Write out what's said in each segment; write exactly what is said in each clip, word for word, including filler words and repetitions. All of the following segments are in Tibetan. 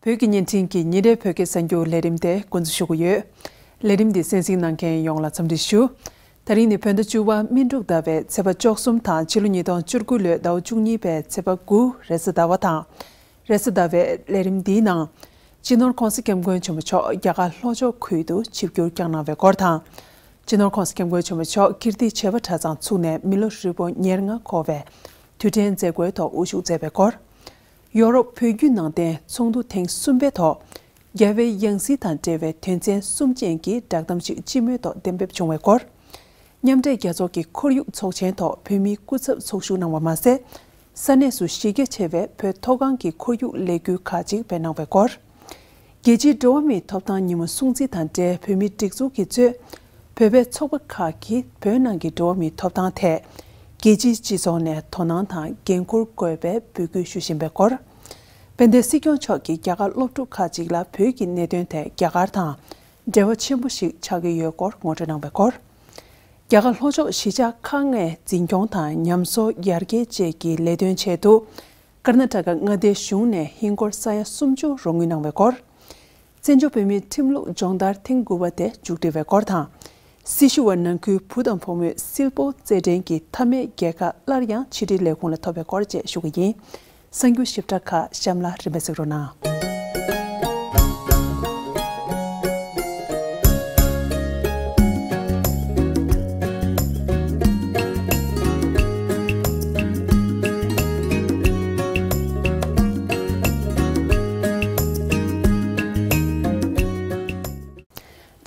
བོད་ཀྱི་བརྙན་འཕྲིན་གྱི་ཉིན་རེའི་བོད་སྐད་གསར་འགྱུར་ལས་རིམ་དེ་འགོ་འཛུགས་ཞུ་གི་ཡོད། ལས་རིམ་འདི་གསན་གཟིགས་གནང་མཁན་ཡོངས་ལ་འཚམས་འདྲི་ཞུ། ད་རིང་ནི་བོད་ཟླ་བཅུ་པ་སྨིན་དྲུག་ཟླ་བའི་ཚེས་པ་བཅུ་གསུམ་དང་ཕྱི་ལོ་ཉིས་སྟོང་བཅུ་དགུ་ལོའི་ཟླ་བ་བཅུ་གཉིས་པའི་ཚེས་པ་དགུ་རེས་གཟའ་ཟླ་བ་དང་། རེས་གཟའ་ཟླ་བའི་ལས་རིམ་འདིའི་ནང་། སྤྱི་ནོར་༧གོང་ས་༧སྐྱབས་མགོན་ཆེན་པོ་མཆོག་རྒྱ་གར་ལྷོ་ཕྱོགས་ཁུལ་དུ་ཆིབས་བསྒྱུར་བསྐྱངས་གནང་བའི་སྐོར་དང་། སྤྱི་ནོར་༧གོང་ས་༧སྐྱབས་མགོན་ཆེན་པོ་མཆོག་ཀིརྟི་བྱེས་པ་གྲྭ་ཚང་ཚུགས་ནས་མི་ལོ་ཧྲིལ་པོ་ཉེར་ལྔ་འཁོར་བའི་དུས་དྲན་མཛད་སྒོའི་ཐོག་དབུ་བཞུགས་མཛད་པའི་སྐོར། ཡོ་རོབ་བོད་བརྒྱུད་ནང་བསྟན་ཚོགས་འདུ་ཐེངས་གསུམ་པའི་ཐོག་རྒྱལ་བའི་ཡང་སྲིད་དང་འབྲེལ་བའི་དོན་ཚན་གསུམ་ཅན་གྱི་བསྒྲགས་གཏམ་ཞིག་སྤྱི་མོས་ཐོག་གཏན་འབེབས་བྱུང་བའི་སྐོར། མཉམ་འབྲེལ་རྒྱལ་ཚོགས་ཀྱི་ཁོར་ཡུག་ཚོགས་ཆེན་ཐོག་བོད་མིའི་སྐུ་ཚབ་ཚོགས་ཞུགས་གནང་བ་མ་ཟད། ས་གནས་སུ་གཞི་རྒྱ་ཆེ་བའི་བོད་མཐོ་སྒང་གི་ཁོར་ཡུག་ལས་འགུལ་ཁག་ཅིག་སྤེལ་གནང་བའི་སྐོར། རྒྱལ་སྤྱིའི་འགྲོ་བ་མིའི་ཐོབ་ཐང་ཉིན་མོ་སྲུང་བརྩི་དང་འབྲེལ་བོད་མིའི་སྒྲིག་འཛུགས་ཀྱིས་གཙོས། བོད་པའི་ཚོགས་པ་ཁག་གིས་བོད་ནང་གི་འགྲོ་བ་མིའི་ཐོབ་ཐང་ཐད། རྒྱལ་སྤྱིའི་སྤྱི་ཚོགས་ནས་དོ་སྣང་དང་འགན་འཁུར་དགོས་པའི་འབོད་སྐུལ་ཞུ་བཞིན་པའི་སྐོར། དཔལ་ལྡན་སྲིད་སྐྱོང་མཆོག་གིས་རྒྱ་གར་སློབ་ཕྲུག་ཁག་ཅིག་ལ་བོད་ཀྱི་གནད་དོན་ཐད་རྒྱ་གར་དང་འབྲེལ་བ་ཆེན་པོ་ཞིག་ཆགས་ཀྱི་ཡོད་སྐོར་ངོ་སྤྲོད་གནང་བའི་སྐོར། རྒྱ་གར་ལྷོ་ཕྱོགས་གཞིས་ཆགས་ཁག་ལྔའི་འཛིན་སྐྱོང་དང་ཉམས་གསོ་ཡར་རྒྱས་བཅས་ཀྱི་ལས་དོན་ཆེད་དུ། ཀར་ན་ཊ་ཀ་མངའ་སྡེའི་གཞུང་ནས་ཧིན་སྒོར་ས་ཡ་སུམ་ཅུ་རོགས་དངུལ་གནང་བའི་སྐོར། བཙན་བྱོལ་བོད་མིའི་ཁྲིམས་ལུགས་སྦྱོང་བརྡར་ཐེངས་དགུ་པ་དེ་མཇུག་སྒྲིལ་བའི་སྐོར་དང་། སྲི་ཞུ་བ་ནང་ཁུལ་བུ་དང་བུ་མོའི་སིལ་སྤོལ་རྩེད་འགྲན་གྱི་མཐའ་མའི་རྒྱལ་ཁ་སླར་ཡང་ཕྱི་དྲིལ་ལས་ཁུངས་ལ་ཐོབ་པའི་སྐོར་བཅས་ཞུ་གི་ཡིན། གསར་འགྱུར་ཞིབ་ཕྲ་ཁག་གཤམ་ལ་རིམ་པས་གཟིགས་རོགས་གནང་།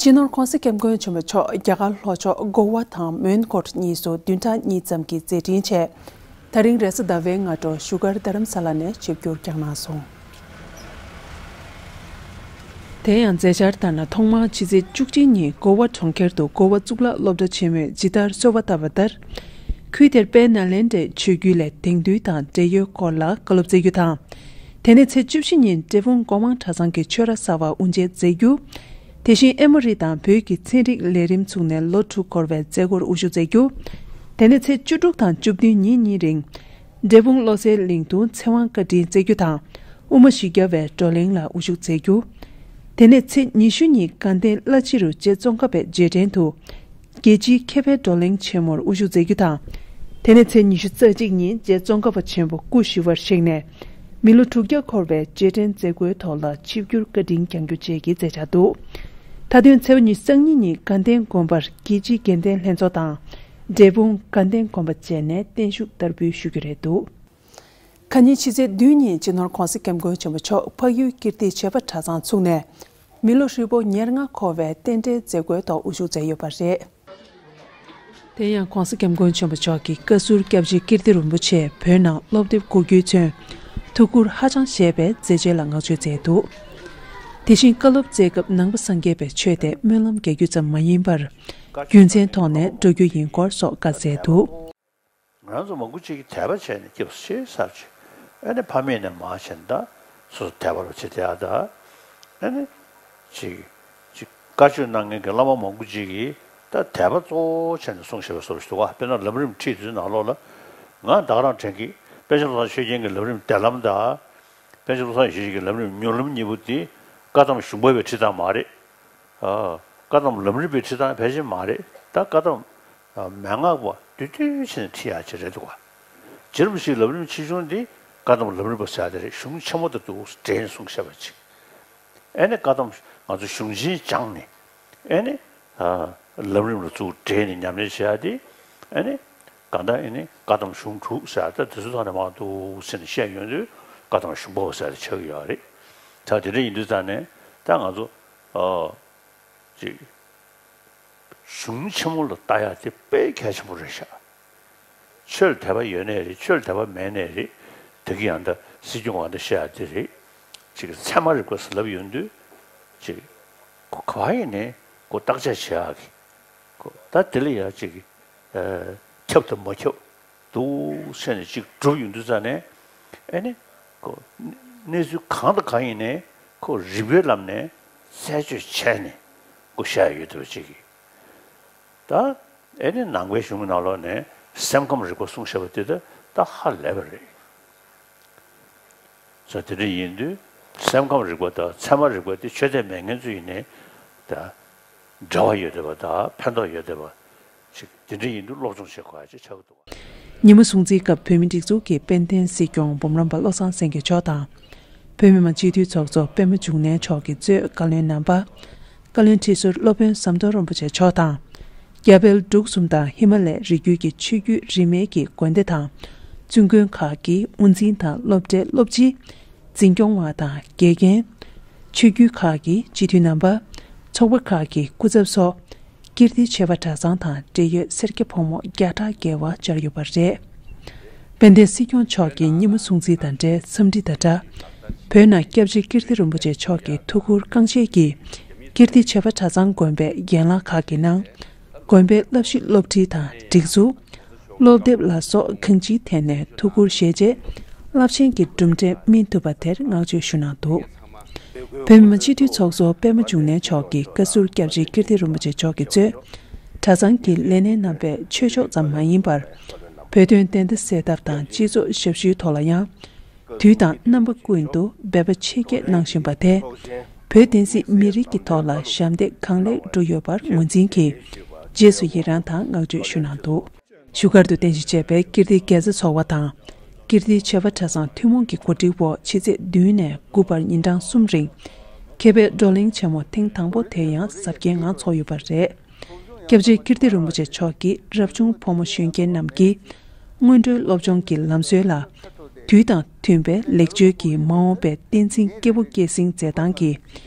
སྤྱི་ནོར་༧གོང་ས་༧སྐྱབས་མགོན་ཆེན་པོ་མཆོག་རྒྱ་གར་ལྷོ་ཕྱོགས་གོ་བ་དང་མོན་གྷོ་གཉིས་སུ་བདུན་ཕྲག་གཉིས་ཙམ་གྱི་མཛད་འཕྲིན་ཆེད། ད་རིང་རེས་གཟའ་ཟླ་བའི་སྔ་དྲོ་བཞུགས་སྒར་རྡ་རམ་ས་ལ་ནས་ཆིབས་བསྒྱུར་བསྐྱངས་གནང་སོང་། དེ་ཡང་མཛད་འཆར་ལྟར་ན། ཐོག་མར་ཕྱི་ཚེས་བཅུ་གཅིག་ཉིན་གོ་བ་གྲོང་ཁྱེར་དུ་གོ་བ་གཙུག་ལག་སློབ་གྲྭ་ཆེན་མོས་ཇི་ལྟར་གསོལ་བ་བཏབ་པ་ལྟར། ཁུལ་དེར་དཔལ་ནཱ་ལེནྡྲའི་ཆོས་བརྒྱུད་ལས་དེང་དུས་དང་འབྲེལ་ཡོད་སྐོར་ལ་བཀའ་སློབ་སྩལ་རྒྱུ་དང་། དེ་ནས་ཚེས་བཅུ་བཞི་ཉིན་འབྲས་སྤུངས་སྒོ་མང་གྲྭ་ཚང་གི་ཆོས་ར་གསར་པ་དབུ་འབྱེད་མཛད་རྒྱུ། དེ་བཞིན་ཨེ་མོ་རི་དང་བོད་ཀྱི་ཚན་རིག་ལས་རིམ་ཚུགས་ནས་ལོ་དྲུག་འཁོར་བའི་མཛད་སྒོར་དབུ་བཞུགས་མཛད་རྒྱུ། དེ་ནས་ཚེས་བཅུ་དྲུག་དང་བཅུ་བདུན་ཉིན་གཉིས་རིང་། འབྲས་སྤུངས་བློ་གསལ་གླིང་དུ་ཚེ་དབང་བཀའ་དྲིན་སྩལ་རྒྱུ་དང་། དབུ་མ་བཞི་བརྒྱ་པའི་བགྲོ་གླེང་ལ་དབུ་བཞུགས་མཛད་རྒྱུ། དེ་ནས་ཚེས་ཉི་ཤུ་ཉིན་དགའ་ལྡན་བླ་སྤྱི་རུ་རྗེ་ཙོང་ཁ་པའི་རྗེས་དྲན་དུ། རྒྱལ་སྤྱིའི་མཁས་པའི་བགྲོ་གླེང་ཆེན་མོར་དབུ་བཞུགས་མཛད་རྒྱུ་དང་། དེ་ནས་ཚེས་ཉི་ཤུ་རྩ་གཅིག་ཉིན་རྗེ་ཙོང་ཁ་པ་ཆེན་པོ་སྐུ་ཞི་བར་གཤེགས་ནས། མི་ལོ་དྲུག་བརྒྱ་འཁོར་བའི་རྗེས་དྲན་མཛད་སྒོའི་ཐོག་ལ་ཆིབས་བསྒྱུར་བཀའ་དྲིན་བསྐྱང་རྒྱུ་བཅས་ཀྱི་མཛད་འཆར་འདུག་མཐའ་དོན་ཚེས་པ་ཉི་ཤུ་རྩ་གཉིས་ཉིན་དགའ་ལྡན་དགོན་པར་རྒྱལ་སྤྱིའི་དགེ་ལྡན་ལྷན་ཚོགས་དང་། འབྲས་སྤུངས་དགའ་ལྡན་དགོན་པ་བཅས་ནས་བརྟན་བཞུགས་བསྟར་འབུལ་ཞུ་རྒྱུ་རེད་འདུག་ཁ་ཉིན་ཕྱི་ཚེས་བདུན་ཉིན་སྤྱི་ནོར་༧གོང་ས་༧སྐྱབས་མགོན་ཆེན་པོ་མཆོག་འཕགས་ཡུལ་ཀིརྟི་བྱེས་པ་གྲྭ་ཚང་ཚུགས་ནས། མི་ལོ་ཧྲིལ་པོ་ཉེར་ལྔ་འཁོར་བའི་རྟེན་འབྲེལ་མཛད་སྒོའི་ཐོག་དབུ་བཞུགས་མཛད་ཡོད་པ་རེད། དེ་ཡང་༧གོང་ས་༧སྐྱབས་མགོན་ཆེན་པོ་མཆོག་གིས་བཀའ་ཟུར་སྐྱབས་རྗེ་ཀིརྟི་རིན་པོ་ཆེ་བོད་ནང་སློབ་དེབ་འགོད་རྒྱུས་མཚོན། ཐུགས་ཁུར་ཧ་ཅང་བཞེས་པའི་མཛད་རྗེས་ལ་བསྔགས་བརྗོད་མཛད་འདུག་དེ་བཞིན་བཀའ་སློབ་སྩལ་སྐབས་ནང་པ་སངས་རྒྱས་པའི་ཆོས་དེ་སྨོན་ལམ་རྒྱག་རྒྱུ་ཙམ་མ་ཡིན་པར། རྒྱུ་མཚན་ཐོག་ནས་འགྲོ་རྒྱུ་ཡིན་སྐོར་སོགས་བཀའ་སྩལ་འདུག་ང་ཚོ་མང་པོ་ཅིག་གིས་དད་པ་བྱས་ནས་སྐྱབས་སུ་མཆི་ཟེར་བྱས། ཨ་ནི་ཕ་མེས་ནས་མར་བྱས་ནས་ད་སོ་སོ་དད་པ་རུ་བྱེད་དེ་ཡ་ད། ཨ་ནི་ཅིག་ཅིག་བཀའ་ཆོས་གནང་མཁན་གྱི་བླ་མ་མང་པོ་ཅིག་གིས་ད་དད་པ་གཙོ་བོ་བྱས་ནས་གསུངས་བཞག་པའི་བཟོ་འདྲ་ཞིག་འདུག་ག་དཔེར་ན་ལམ་རིམ་ཁྲིད་དུས་ནང་ལོགས་ལ། ང་ད་ག་རང་དྲན་གི། དཔལ་ཆེན་བློ་བཟང་ཆོས་རྒྱན་གྱི་ལམ་རིམ་བདེ་ལམ་དང་། དཔལ་ཆེན་བློ་བཟང་ཡེ་ཤེས་ཀྱི་ལམ་རིམ་མྱུར་ལམ་གཉིས་པོ་དེ་བཀའ་གདམས་གཞུང་པ་བའི་ཁྲིད་སྟངས་མ་རེད། ཨ། བཀའ་གདམས་ལམ་རིམ་པའི་ཁྲིད་སྟངས་ཕལ་ཆེར་མ་རེད། ད་བཀའ་གདམས་མན་ངག་པ་བསྡུས་བསྡུས་བྱས་ནས་ཁྲིད་ཡག་ཅིག་རེད་འདུག་ག་རྗེ་རིན་པོ་ཆེའི་ལམ་རིམ་ཆེ་ཆུང་འདི་བཀའ་གདམས་ལམ་རིམ་པ་ཟེར་ཡག་དེ་རེད། གཞུང་ཆེན་མོ་དང་འདུག་འབྲེལ་ནས་གསུངས་བཞག་པ་ཅིག་ཨེ་ནི་བཀའ་གདམས་ང་ཚོ་གཞུང་ཆེན་སྦྱངས་ནས། ཨེ་ནི། ཨ། ལམ་རིམ་ལ་ཚུར་འབྲེལ་ནས་ཉམས་ལེན་བྱེད་ཡག་དེ། ཨེ་ནི། གང་ལྟར་ཨེ་ནི་བཀའ་གདམས་གཞུང་དྲུག་ཟེར་ཡག་ད་དེ་ཚོ་ཐོག་ནས་མར་འདུག་ཟེར་ནས་བཤད་ཡོང་དུས་བཀའ་གདམས་གཞུང་པ་བ་ཟེར་ཡག་དེ་ཆགས་ཀྱི་ཡོད་རེད། ད་དེ་འདྲ་ཡིན་དུས་ཙང་ནས་ད་ང་ཚོ། ཨ། ཅིག་གཞུང་ཆེན་མོ་ལ་ལྟ་ཡག་དེ་དཔེ་གལ་ཆེན་པོ་རེད་ཤག་ཆོས་ལ་དད་པ་ཡོད་ནའི་རེད། ཆོས་ལ་དད་པ་མེད་ནའི་རེད། ད་གིན་ཡང་ད་སྲིད་སྐྱོང་ཨ་ད་བཤད་ཡག་དེ་རེད། ཅིག་ཚད་མ་རིག་པ་ཟེར་ལབ་ཡོང་དུས། ཅིག་ཁོ་ག་ཡིན་ནའི་ཁོ་བརྟག་དཔྱད་བྱེད་ཡག་གི། ཁོ་ད་དེ་ལ་ཡ་ཅིག་ཨ། ཁྱབ་དང་མ་ཁྱབ། འདུག་ཟེར་ནས་ཅིག་སྒྲུབ་ཡོང་དུས་ཙང་ནས། ཨེ་ནི། ཁོ་གནས་ཚུལ་གང་དང་གང་ཡིན་ནའི་ཁོ་རིགས་པའི་ལམ་ནས་རྩད་གཅོད་བྱས་ནས་ཁོ་བཤད་ཡོད་འདུག་པ་ཅིག་གིས། ད་ཨེ་ནི་ནང་པའི་གཞུང་གི་ནང་ལོགས་ནས་སེམས་ཁམས་རིག་པ་གསུངས་བཞག་པ་དེ་ད་ད་ཧ་ལས་པ་རེད། ས་དེ་འདྲ་ཡིན་དུས། སེམས་ཁམས་རིག་པ་དང་ཚད་མ་རིག་པ་དེ་ཆོས་དད་མེད་མཁན་ཚོ་ཡིན་ནའི་ད་འབྲེལ་བ་ཡོད་བསྡད་པ་དང་ཕན་ཐོགས་ཡོད་བསྡད་པ་ཞིག་དེ་འདྲ་ཡིན་དུས་སློབ་སྦྱོང་བྱེད་དགོས་ཡ་ཅིག་ཆགས་ཀྱི་འདུག། ཉིན་མོ་སྲུང་བརྩིའི་སྐབས་བོད་མིའི་སྒྲིག་འཛུགས་ཀྱི་དཔལ་ལྡན་སྲིད་སྐྱོང་འབུམ་རམས་པ་བློ་བཟང་སེང་གེ་མཆོག་དང་། བོད་མི་མང་སྤྱི་འཐུས་ཚོགས་གཙོ་པད་མ་འབྱུང་གནས་མཆོག་གིས་གཙོས་བཀའ་བློན་རྣམ་པ། བཀའ་བློན་ཁྲི་ཟུར་སློབ་དཔོན་ཟམ་གདོང་རིན་པོ་ཆེ་མཆོག་དང་། རྒྱ་བལ་འབྲུག་གསུམ་དང་ཧི་མ་ལའི་རི་རྒྱུད་ཀྱི་ཆོས་བརྒྱུད་རིས་མེད་ཀྱི་དགོན་སྡེ་དང་། བཙུན་དགོན་ཁག་གི་དབུ་འཛིན་དང་སློབ་གྲྭའི་སློབ་སྤྱི། འཛིན་སྐྱོང་བ་དང་དགེ་རྒན། ཆོས་བརྒྱུད་ཁག་གི་སྤྱི་འཐུས་རྣམ་པ། ཚོགས་པ་ཁག་གི་སྐུ་ཚབ་སོགས། ཀིརྟི་ཆོས་པ་གྲྭ་ཚང་དང་འབྲེལ་ཡོད་སེར་སྐྱ་ཕོ་མོ་བརྒྱ་ཕྲག་བརྒལ་བ་བཅར་ཡོད་པ་རེད། དཔལ་ལྡན་སྲིད་སྐྱོང་མཆོག་གིས་ཉིན་མོ་སྲུང་བརྩི་དང་འབྲེལ་འཚམས་འདྲི་དང་སྦྲགས། བོད་ནང་སྐྱབས་རྗེ་ཀིརྟི་རིན་པོ་ཆེ་མཆོག་གི་ཐུགས་ཁུར་རྐང་རྗེས་ཀྱིས། ཀིརྟི་ཆོས་པ་གྲྭ་ཚང་དགོན་པའི་རྒན་ལགས་ཁག་གི་ནང་། དགོན་པའི་བསླབ་གཞི་སློབ་ཁྲིད་དང་སྒྲིག་འཛུགས། སློབ་དེབ་ལ་སོགས་གང་ཅིའི་ཐད་ནས་ཐུགས་ཁུར་བཞེས་རྗེས། རླབས་ཆེན་གྱི་གྲུབ་འབྲས་སྨིན་ཐུབ་པ་དེར་བསྔགས་བརྗོད་ཞུ་གནང་འདུག། བོད་མི་མང་སྤྱི་འཐུས་ཚོགས་གཙོ་པད་མ་འབྱུང་གནས་མཆོག་གིས་བཀའ་ཟུར་སྐྱབས་རྗེ་ཀིརྟི་རིན་པོ་ཆེ་མཆོག་གིས་གཙོས། གྲྭ་ཚང་གི་ལས་སྣེ་རྣམ་པས་ཆོས་ཕྱོགས་ཙམ་མ་ཡིན་པར། བོད་དོན་བདེན་མཐའ་གསལ་ཐབས་དང་སྤྱི་ཚོགས་ཞབས་ཞུའི་ཐོག་ལ་ཡང་། དུས་དང་རྣམ་པ་ཀུན་ཏུ་འབད་པ་ཆེ་བསྐྱེད་གནང་བཞིན་པ་དེ། བོད་བསྟན་སྲིད་མི་རིགས་ཀྱི་ཐོག་ལ་ཞབས་འདེགས་གང་ལེགས་བསྒྲུབས་ཡོད་པར་ངོས་འཛིན་གྱིས། རྗེས་སུ་ཡི་རང་དང་བསྔགས་བརྗོད་ཞུ་གནང་འདུག། བཞུགས་སྒར་དུ་རྟེན་གཞི་བྱས་པའི་ཀིརྟི་དགེ་རྩ་ཚོགས་པ་དང་། ཀིརྟི་ཆོས་པ་གྲྭ་ཚང་ཐུན་མོང་གི་གོ་སྒྲིག་འོག་ཕྱི་ཚེས་བདུན་ནས་དགུ་བར་ཉིན་གྲངས་གསུམ་རིང་། མཁས་པའི་བགྲོ་གླེང་ཆེན་མོ་ཐེངས་དང་པོ་དེ་ཡང་གཟབ་རྒྱས་ངང་འཚོགས་ཡོད་པ་རེད། སྐྱབས་རྗེ་ཀིརྟི་རིན་པོ་ཆེ་མཆོག་གིས་རབ་བྱུང་ཕོ་མོ་གཞོན་སྐྱེས་རྣམས་ཀྱིས་སྔོན་འགྲོའི་སློབ་སྦྱོང་གི་ལམ་སྲོལ་ལ། དུས་དང་མཐུན་པའི་ལེགས་བཅོས་ཀྱིས་མ་འོངས་པའི་བསྟན་འཛིན་སྐྱེས་བུ་སྐྱེད་སྲིང་མཛད་སྟངས་ཀྱི་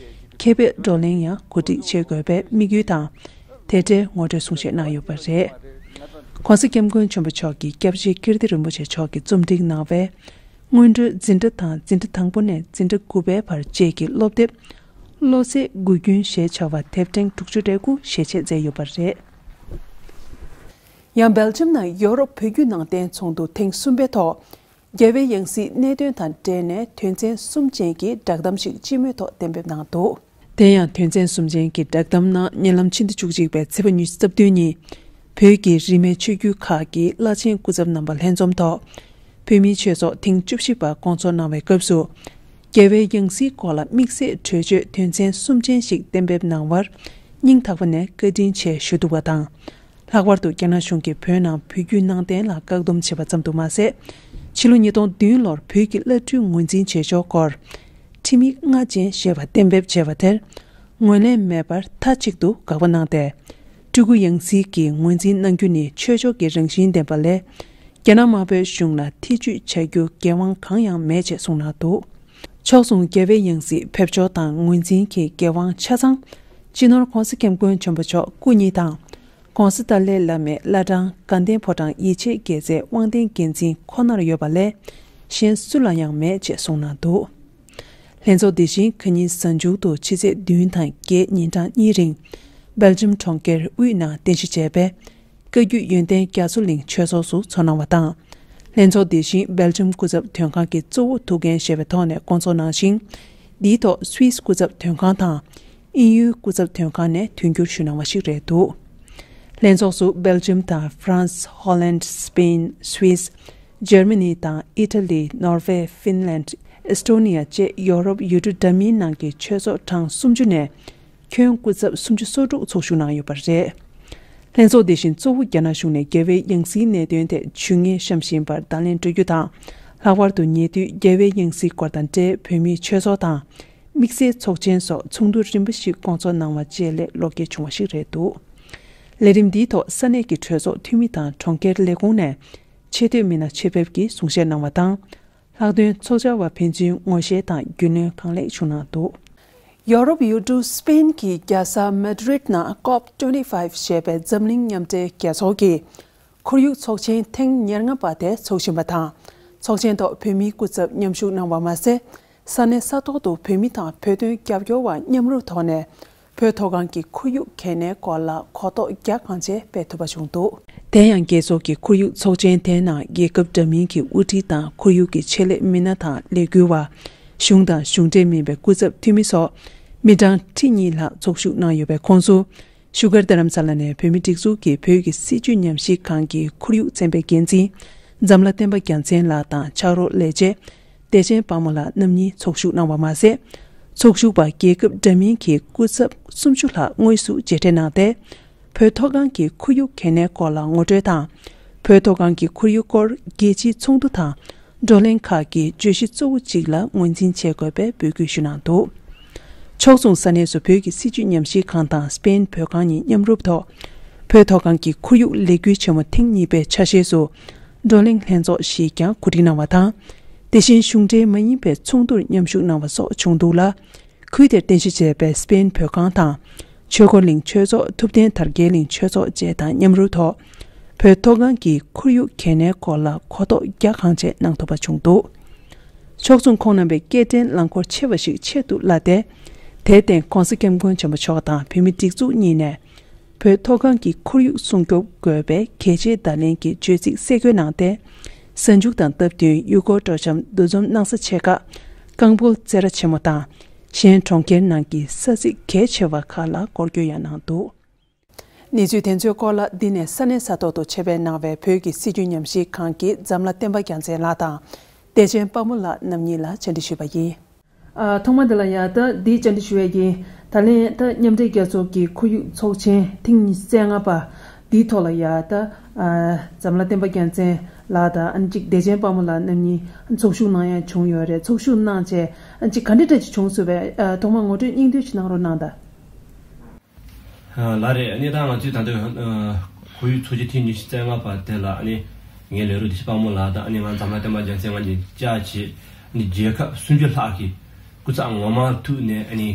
མཁས་པའི་བགྲོ་གླེང་ཡང་གོ་སྒྲིག་བྱེད་དགོས་པའི་དམིགས་ཡུལ་དང་། དེ་འབྲེལ་ངོ་སྤྲོད་གསུང་བཤད་གནང་ཡོད་པ་རེད། ྋགོང་ས་ྋསྐྱབས་མགོན་ཆེན་པོ་མཆོག་གིས་སྐྱབས་རྗེ་ཀིརྟི་རིན་པོ་ཆེ་མཆོག་གིས་རྩོམ་སྒྲིག་གནང་བའི། སྔོན་འགྲོའི་འཛིན་གྲྭ་དང་འཛིན་གྲྭ་དང་པོ་ནས་འཛིན་གྲྭ་དགུ་པའི་བར་བཅས་ཀྱི་སློབ་དེབ། བློ་རྩེ་དགུ་རྒྱུན་ཞེས་བྱ་བ་དེབ་ཕྲེང་དྲུག་ཅུ་རེ་དགུ་ཞལ་ཕྱེ་མཛད་ཡོད་པ་རེད། ཡང་སྦེལ་ཇམ་ནང་ཡོ་རོབ་བོད་བརྒྱུད་ནང་བསྟན་ཚོགས་འདུ་ཐེངས་གསུམ་པའི་ཐོག་རྒྱལ་བའི་ཡང་སྲིད་གནད་དོན་དང་འབྲེལ་ནས་དོན་ཚན་གསུམ་ཅན་གྱི་བསྒྲགས་གཏམ་ཞིག་སྤྱི་མོས་ཐོག་གཏན་འབེབས་གནང་འདུག། དེ་ཡང་དོན་ཚན་གསུམ་ཅན་གྱི་བསྒྲགས་གཏམ་ནང་ཉེ་ལམ་ཕྱི་ཟླ་བཅུ་གཅིག་པའི་ཚེས་པ་ཉི་ཤུ་རྩ་བདུན་ཉིན། བོད་ཀྱི་རིས་མེད་ཆོས་བརྒྱུད་ཁག་གི་བླ་ཆེན་སྐུ་ཚབ་རྣམ་པ་ལྷན་འཛོམས་ཐོག་བོད་མིའི་ཆོས་ཚོགས་ཐེངས་བཅུ་བཞི་པ་བསྐོང་ཚོགས་གནང་བའི་སྐབས་སུ། རྒྱལ་བའི་ཡང་སྲིད་སྐོར་ལ་དམིགས་བསལ་གྲོས་ཆོད་དོན་ཚན་གསུམ་ཅན་ཞིག་གཏན་འབེབས་གནང་བར་སྙིང་ཐག་པ་ནས་བཀའ་དྲིན་ཆེ་ཞུ་འདུག་པ་དང་། ལྷག་པར་དུ་རྒྱ་ནག་གཞུང་གིས་བོད་ནང་བོད་བརྒྱུད་ནང་བསྟན་ལ་བཀག་སྡོམ་བྱས་པ་ཙམ་དུ་མ་ཟད། ཕྱི་ལོ་ཉིས་སྟོང་བདུན་ལོར་བོད་ཀྱི་བླ་སྤྲུལ་ངོས་འཛིན་བྱེད་ཕྱོགས་སྐོར། ཁྲིམས་ཡིག་ལྔ་ཅན་ཞེས་པ་གཏན་འབེབས་བྱས་པ་དེར། ངོས་ལེན་མེད་པར་མཐའ་གཅིག་ཏུ་དགག་པ་གནང་སྟེ། སྤྲུལ་སྐུ་ཡང་སྲིད་ཀྱིས་ངོས་འཛིན་གནང་རྒྱུ་ནི་ཆོས་ཕྱོགས་ཀྱི་རང་བཞིན་ལྡན་པ་ལས། རྒྱ་ནག་དམར་པོའི་གཞུང་ལ་ཐེ་ཇུས་བྱ་རྒྱུ་འགན་དབང་གང་ཡང་མེད་ཅེས་གསུངས་གནང་འདུག། ཕྱོགས་མཚུངས་རྒྱལ་བའི་ཡང་སྲིད་ཕེབས་ཕྱོགས་དང་ངོས་འཛིན་གྱི་འགན་དབང་ཆ་ཚང་། སྤྱི་ནོར་༧གོང་ས་༧སྐྱབས་མགོན་ཆེན་པོ་མཆོག་སྐུ་ཉིད་དང་། ྋགོང་ས་ཏཱ་ལའི་བླ་མའི་བླ་བྲང་དགའ་ལྡན་ཕོ་བྲང་ཡིད་ཆེས་རྒྱལ་མཚན་དབང་ལྡན་རྒྱལ་མཚན་ཁོ་ནར་ཡོད་པ་ལས། གཞན་སུ་ལ་ཡང་མེད་ཅེས་གསུངས་གནང་འདུག། ལྷན་ཚོགས་འདི་བཞིན་ཁ་ཉིན་གཟའ་མཇུག་ཏུ་ཕྱི་ཚེས་བདུན་དང་བརྒྱད་ཉིན་གྲངས་གཉིས་རིང་། སྦེལ་ཇམ་གྲོང་ཁྱེར་དབུས་ནང་རྟེན་གཞི་བྱས་པའི། བཀའ་བརྒྱུད་ཡོན་ཏན་རྒྱ་མཚོ་གླིང་ཆོས་ཚོགས་སུ་ཚོགས་གནང་བ་དང་། ལྷན་ཚོགས་འདི་བཞིན་སྦེལ་ཇམ་སྐུ་ཚབ་དོན་ཁང་གི་གཙོ་བོ་ཐུགས་འགན་བཞེས་པའི་ཐོག་ནས་བསྐོང་ཚོགས་གནང་ཞིང་། འདིའི་ཐོག་སུད་སི་སྐུ་ཚབ་དོན་ཁང་དང་། དབྱིན་ཡུལ་སྐུ་ཚབ་དོན་ཁང་ནས་མཐུན་འགྱུར་ཞུ་གནང་བ་ཞིག་རེད་འདུག། ལྷན་ཚོགས་སུ་སྦེལ་ཇམ་དང་ཧྥ་རན་སི། ཧོ་ལན། སི་པེན། སུད་སི། འཇར་མ་ནི་དང་ཨི་ཊ་ལི། ནོར་ཝེ། ཧྥིན་ལན། ཨེས་ཏོ་ནི་ཡ་བཅས་ཡོ་རོབ་ཡུལ་གྲུ་འདྲ་མིན་ནང་གི་ཆོས་ཚོགས་གྲངས་སུམ་ཅུ་ནས། ཁྱོན་སྐུ་ཚབ་སུམ་ཅུ་སོ་དྲུག་ཚོགས་ཞུགས་གནང་ཡོད་པ་རེད། ལྷན་ཚོགས་འདི་བཞིན་གཙོ་བོ་རྒྱ་ནག་གཞུང་ནས་རྒྱལ་བའི་ཡང་སྲིད་གནད་དོན་ཐད་ཇུས་ངན་བཤམས་བཞིན་པར་བརྡ་ལན་སྤྲོད་རྒྱུ་དང་། ལྷག་པར་དུ་ཉེ་དུས་རྒྱལ་བའི་ཡང་སྲིད་སྐོར་དང་འབྲེལ་བོད་མིའི་ཆོས་ཚོགས་དང་། དམིགས་བསལ་ཚོགས་ཆེན་སོགས་ཚོགས་འདུ་རིམ་པ་ཞིག་བསྐོང་ཚོགས་གནང་བ་བཅས་ལས་ལོ་རྒྱུས་བྱུང་བ་ཞིག་རེད་འདུག། ལས་རིམ་འདིའི་ཐོག་ས་གནས་ཀྱི་གྲོས་ཚོགས་འཐུས་མི་དང་གྲོང་ཁྱེར་ལས་ཁུངས་ནས་ཆེས་མཐོའི་མི་སྣ་ཆེད་ཕེབས་ཀྱིས་གསུང་བཤད་གནང་བ་དང་། ལྷག་དོན་ཚོགས་བཅར་བ་ཕན་ཚུན་ངོ་ཤེས་དང་རྒྱུས་ལོན་གང་ལེགས་བྱུང་གནང་འདུག། ཡོ་རོབ་ཡུལ་གྲུ་སི་པེན་གྱི་རྒྱལ་ས་མེ་ཌི་རིད་ནང་ཀོབ་ཊུ་ཝེན་ཊི་ཕའིབ་ཞེས་པའི་འཛམ་གླིང་མཉམ་འབྲེལ་རྒྱལ་ཚོགས་ཀྱི་ཁོར་ཡུག་ཚོགས་ཆེན་ཐེངས་ཉེར་ལྔ་པ་དེ་འཚོགས་བཞིན་པ་དང་། ཚོགས་ཆེན་ཐོག་བོད་མིའི་སྐུ་ཚབ་མཉམ་ཞུགས་གནང་བ་མ་ཟད། ས་གནས་ས་ཐོག་ཏུ་བོད་མི་དང་བོད་དོན་རྒྱབ་སྐྱོར་བ་མཉམ་རུབ་ཐོག་ནས། བོད་མཐོ་སྒང་གི་ཁོར་ཡུག་གལ་གནད་སྐོར་ལ་གོ་རྟོགས་རྒྱ་གང་ཆེ་སྤེལ་ཐུབ་པ་བྱུང་འདུག། དེ་ཡང་རྒྱལ་ཚོགས་ཀྱི་ཁོར་ཡུག་ཚོགས་ཆེན་དེའི་ནང་རྒྱལ་ཁབ་འདྲ་མིན་གྱི་དབུ་ཁྲིད་དང་ཁོར་ཡུག་གི་ཆེད་ལས་མི་སྣ་དང་ལས་འགུལ་བ། གཞུང་དང་གཞུང་འབྲེལ་མིན་པའི་སྐུ་ཚབ་འཐུས་མི་སོགས་མི་གྲངས་ཁྲི་གཉིས་ལྷག་ཚོགས་ཞུགས་གནང་ཡོད་པའི་ཁོངས་སུ། བཞུགས་སྒར་རྡ་རམ་ས་ལ་ནས་བོད་མིའི་སྒྲིག་འཛུགས་ཀྱི་བོད་ཀྱི་སྲིད་བྱུས་ཉམས་ཞིབ་ཁང་གི་ཁོར་ཡུག་ཚན་པའི་འགན་འཛིན་འཛམ་ལྷ་བསྟན་པ་རྒྱལ་མཚན་ལགས་དང་ཕྱག་རོགས་ལས་བྱེད། བདེ་ཆེན་དཔལ་མོ་ལགས་རྣམ་གཉིས་ཚོགས་ཞུགས་གནང་བ་མ་ཟད། ཚོགས་ཞུགས་པ་རྒྱལ་ཁབ་འདྲ་མིན་གྱི་སྐུ་ཚབ་སུམ་ཅུ་ལྷག་དངོས་སུ་མཇལ་འཕྲད་གནང་སྟེ། བོད་མཐོ་སྒང་གི་ཁོར་ཡུག་གལ་གནད་སྐོར་ལ་ངོ་སྤྲོད་དང་། བོད་མཐོ་སྒང་གི་ཁོར་ཡུག་སྐོར་རྒྱལ་སྤྱིའི་ཚོགས་འདུ་དང་། བགྲོ་གླེང་ཁག་གི་བརྗོད་གཞི་གཙོ་བོ་གཅིག་ལ་ངོས་འཛིན་བྱེད་དགོས་པའི་འབོད་སྐུལ་ཞུས་གནང་འདུག་ཕྱོགས་མཚུངས་ས་གནས་སུ་བོད་ཀྱི་སྲིད་བྱུས་ཉམས་ཞིབ་ཁང་དང་སྤེན་བོད་ཁང་གཉིས་མཉམ་རུབ་ཐོག་བོད་མཐོ་སྒང་གི་ཁོར་ཡུག་ལས་འགུལ་ཆེན་མོ་ཐེངས་གཉིས་པའི་ཆ་ཤས་སུ། བགྲོ་གླེང་ལྷན་ཚོགས་ཤིག་ཀྱང་གོ་སྒྲིག་གནང་བ་དང་། དེ་བཞིན་གཞུང་འབྲེལ་མ་ཡིན་པའི་ཚོགས་འདུར་མཉམ་ཞུགས་གནང་བ་སོགས་བྱུང་འདུག་ལ། ཁུལ་དེར་རྟེན་གཞི་བྱས་པའི་སྤེན་བོད་ཁང་དང་། ཆོས་འཁོར་གླིང་ཆོས་ཚོགས་ཐུབ་བསྟན་དར་རྒྱས་གླིང་ཆོས་ཚོགས་བཅས་དང་མཉམ་རུབ་ཐོག་བོད་མཐོ་སྒང་གི་ཁོར་ཡུག་གལ་གནད་སྐོར་ལ་གོ་རྟོགས་རྒྱ་གང་ཆེ་གནང་ཐུབ་པ་བྱུང་འདུག་ཕྱོགས་མཚུངས་ཁོང་རྣམ་པས་སྐྱེལ་འདྲེན་རླངས་འཁོར་ཆེ་བ་ཞིག་ཆེད་དུ་གླ་སྟེ། དེར་བརྟེན་༧གོང་ས་༧སྐྱབས་མགོན་ཆེན་པོ་མཆོག་དང་བོད་མིའི་སྒྲིག་འཛུགས་གཉིས་ནས། བོད་མཐོ་སྒང་གི་ཁོར་ཡུག་སྲུང་སྐྱོབ་དགོས་པའི་གལ་ཆེའི་བརྡ་ལན་གྱི་བརྗོད་ཚིག་གསལ་བཀོད་གནང་སྟེ། གཟའ་མཇུག་དང་སྟབས་བསྟུན་ཡུལ་སྐོར་སྤྲོ་འཆམ་འདུ་འཛོམས་གནང་ས་ཆེ་ཁག་རྐང་སྤོལ་རྩེད་ར་ཆེན་མོ་དང་། གཞན་གྲོང་ཁྱེར་ནང་གི་ས་ཚིགས་གལ་ཆེ་བ་ཁག་ལ་སྐོར་སྐྱོད་ཡང་གནང་འདུག་གནས་ཚུལ་དེ་ཚོའི་སྐོར་ལ་འདི་ནས་ས་གནས་ས་ཐོག་ཏུ་ཆེད་ཕེབས་གནང་བའི་བོད་ཀྱི་སྲིད་བྱུས་ཉམས་ཞིབ་ཁང་གི་འཛམ་ལྷ་བསྟན་པ་རྒྱལ་མཚན་ལགས་དང་། བདེ་ཆེན་དཔལ་མོ་ལགས་རྣམ་གཉིས་ལ་བཅར་འདྲི་ཞུས་པ་ཡིན། ཨ། ཐོག་མ་དེ་ལ་ཡ་ད་འདི་བཅར་འདྲི་ཞུ་ཡས་ཀྱི། ད་ལན་ད་མཉམ་འབྲེལ་རྒྱལ་ཚོགས་ཀྱི་ཁོར་ཡུག་ཚོགས་ཆེན་ཐེངས་ཉི་ཤུ་རྩ་ལྔ་པ་འདིའི་ཐོག་ལ་ཡ་ད། ཨ། འཛམ་ལྷ་བསྟན་པ་རྒྱལ་མཚན་ལགས་དང་ཨ་ནི་གཅིག་བདེ་ཆེན་དཔལ་མོ་ལགས་རྣམ་གཉིས་ཚོགས་ཞུགས་གནང་ཡ་བྱུང་ཡོད་རེད། ཚོགས་ཞུགས་གནང་བྱས་ཨ་ནི་གཅིག་ག་འདྲ་འདྲ་ཅིག་བྱུང་སོང་བས། ཨ། ཐོག་མར་ངོ་སྤྲོད་སྙིང་བསྡུས་ཅིག་གནང་རོགས་གནང་དང་། ལགས་རེད། ཨ་ནི་ད་ང་ཚོས་ད་ལྟ་ཁོར་ཡུག་ཚོགས་ཆེན་ཐེངས་ཉི་ཤུ་རྩ་ལྔ་པ་དེ་ལ་ཨ་ནི་ངའི་ལས་རོགས་བདེ་ཆེན་དཔལ་མོ་ལགས་དང་ཨ་ནི་ང་འཛམ་ལྷ་བསྟན་པ་རྒྱལ་མཚན་ང་གཉིས་བཅས་བྱས་ཨ་ནི་རྒྱལ་ཁབ་སུམ་ཅུ་ལྷག་གི་སྐུ་ཚབ་ངོ་མ་ཐུག་ནས་ཨ་ནི་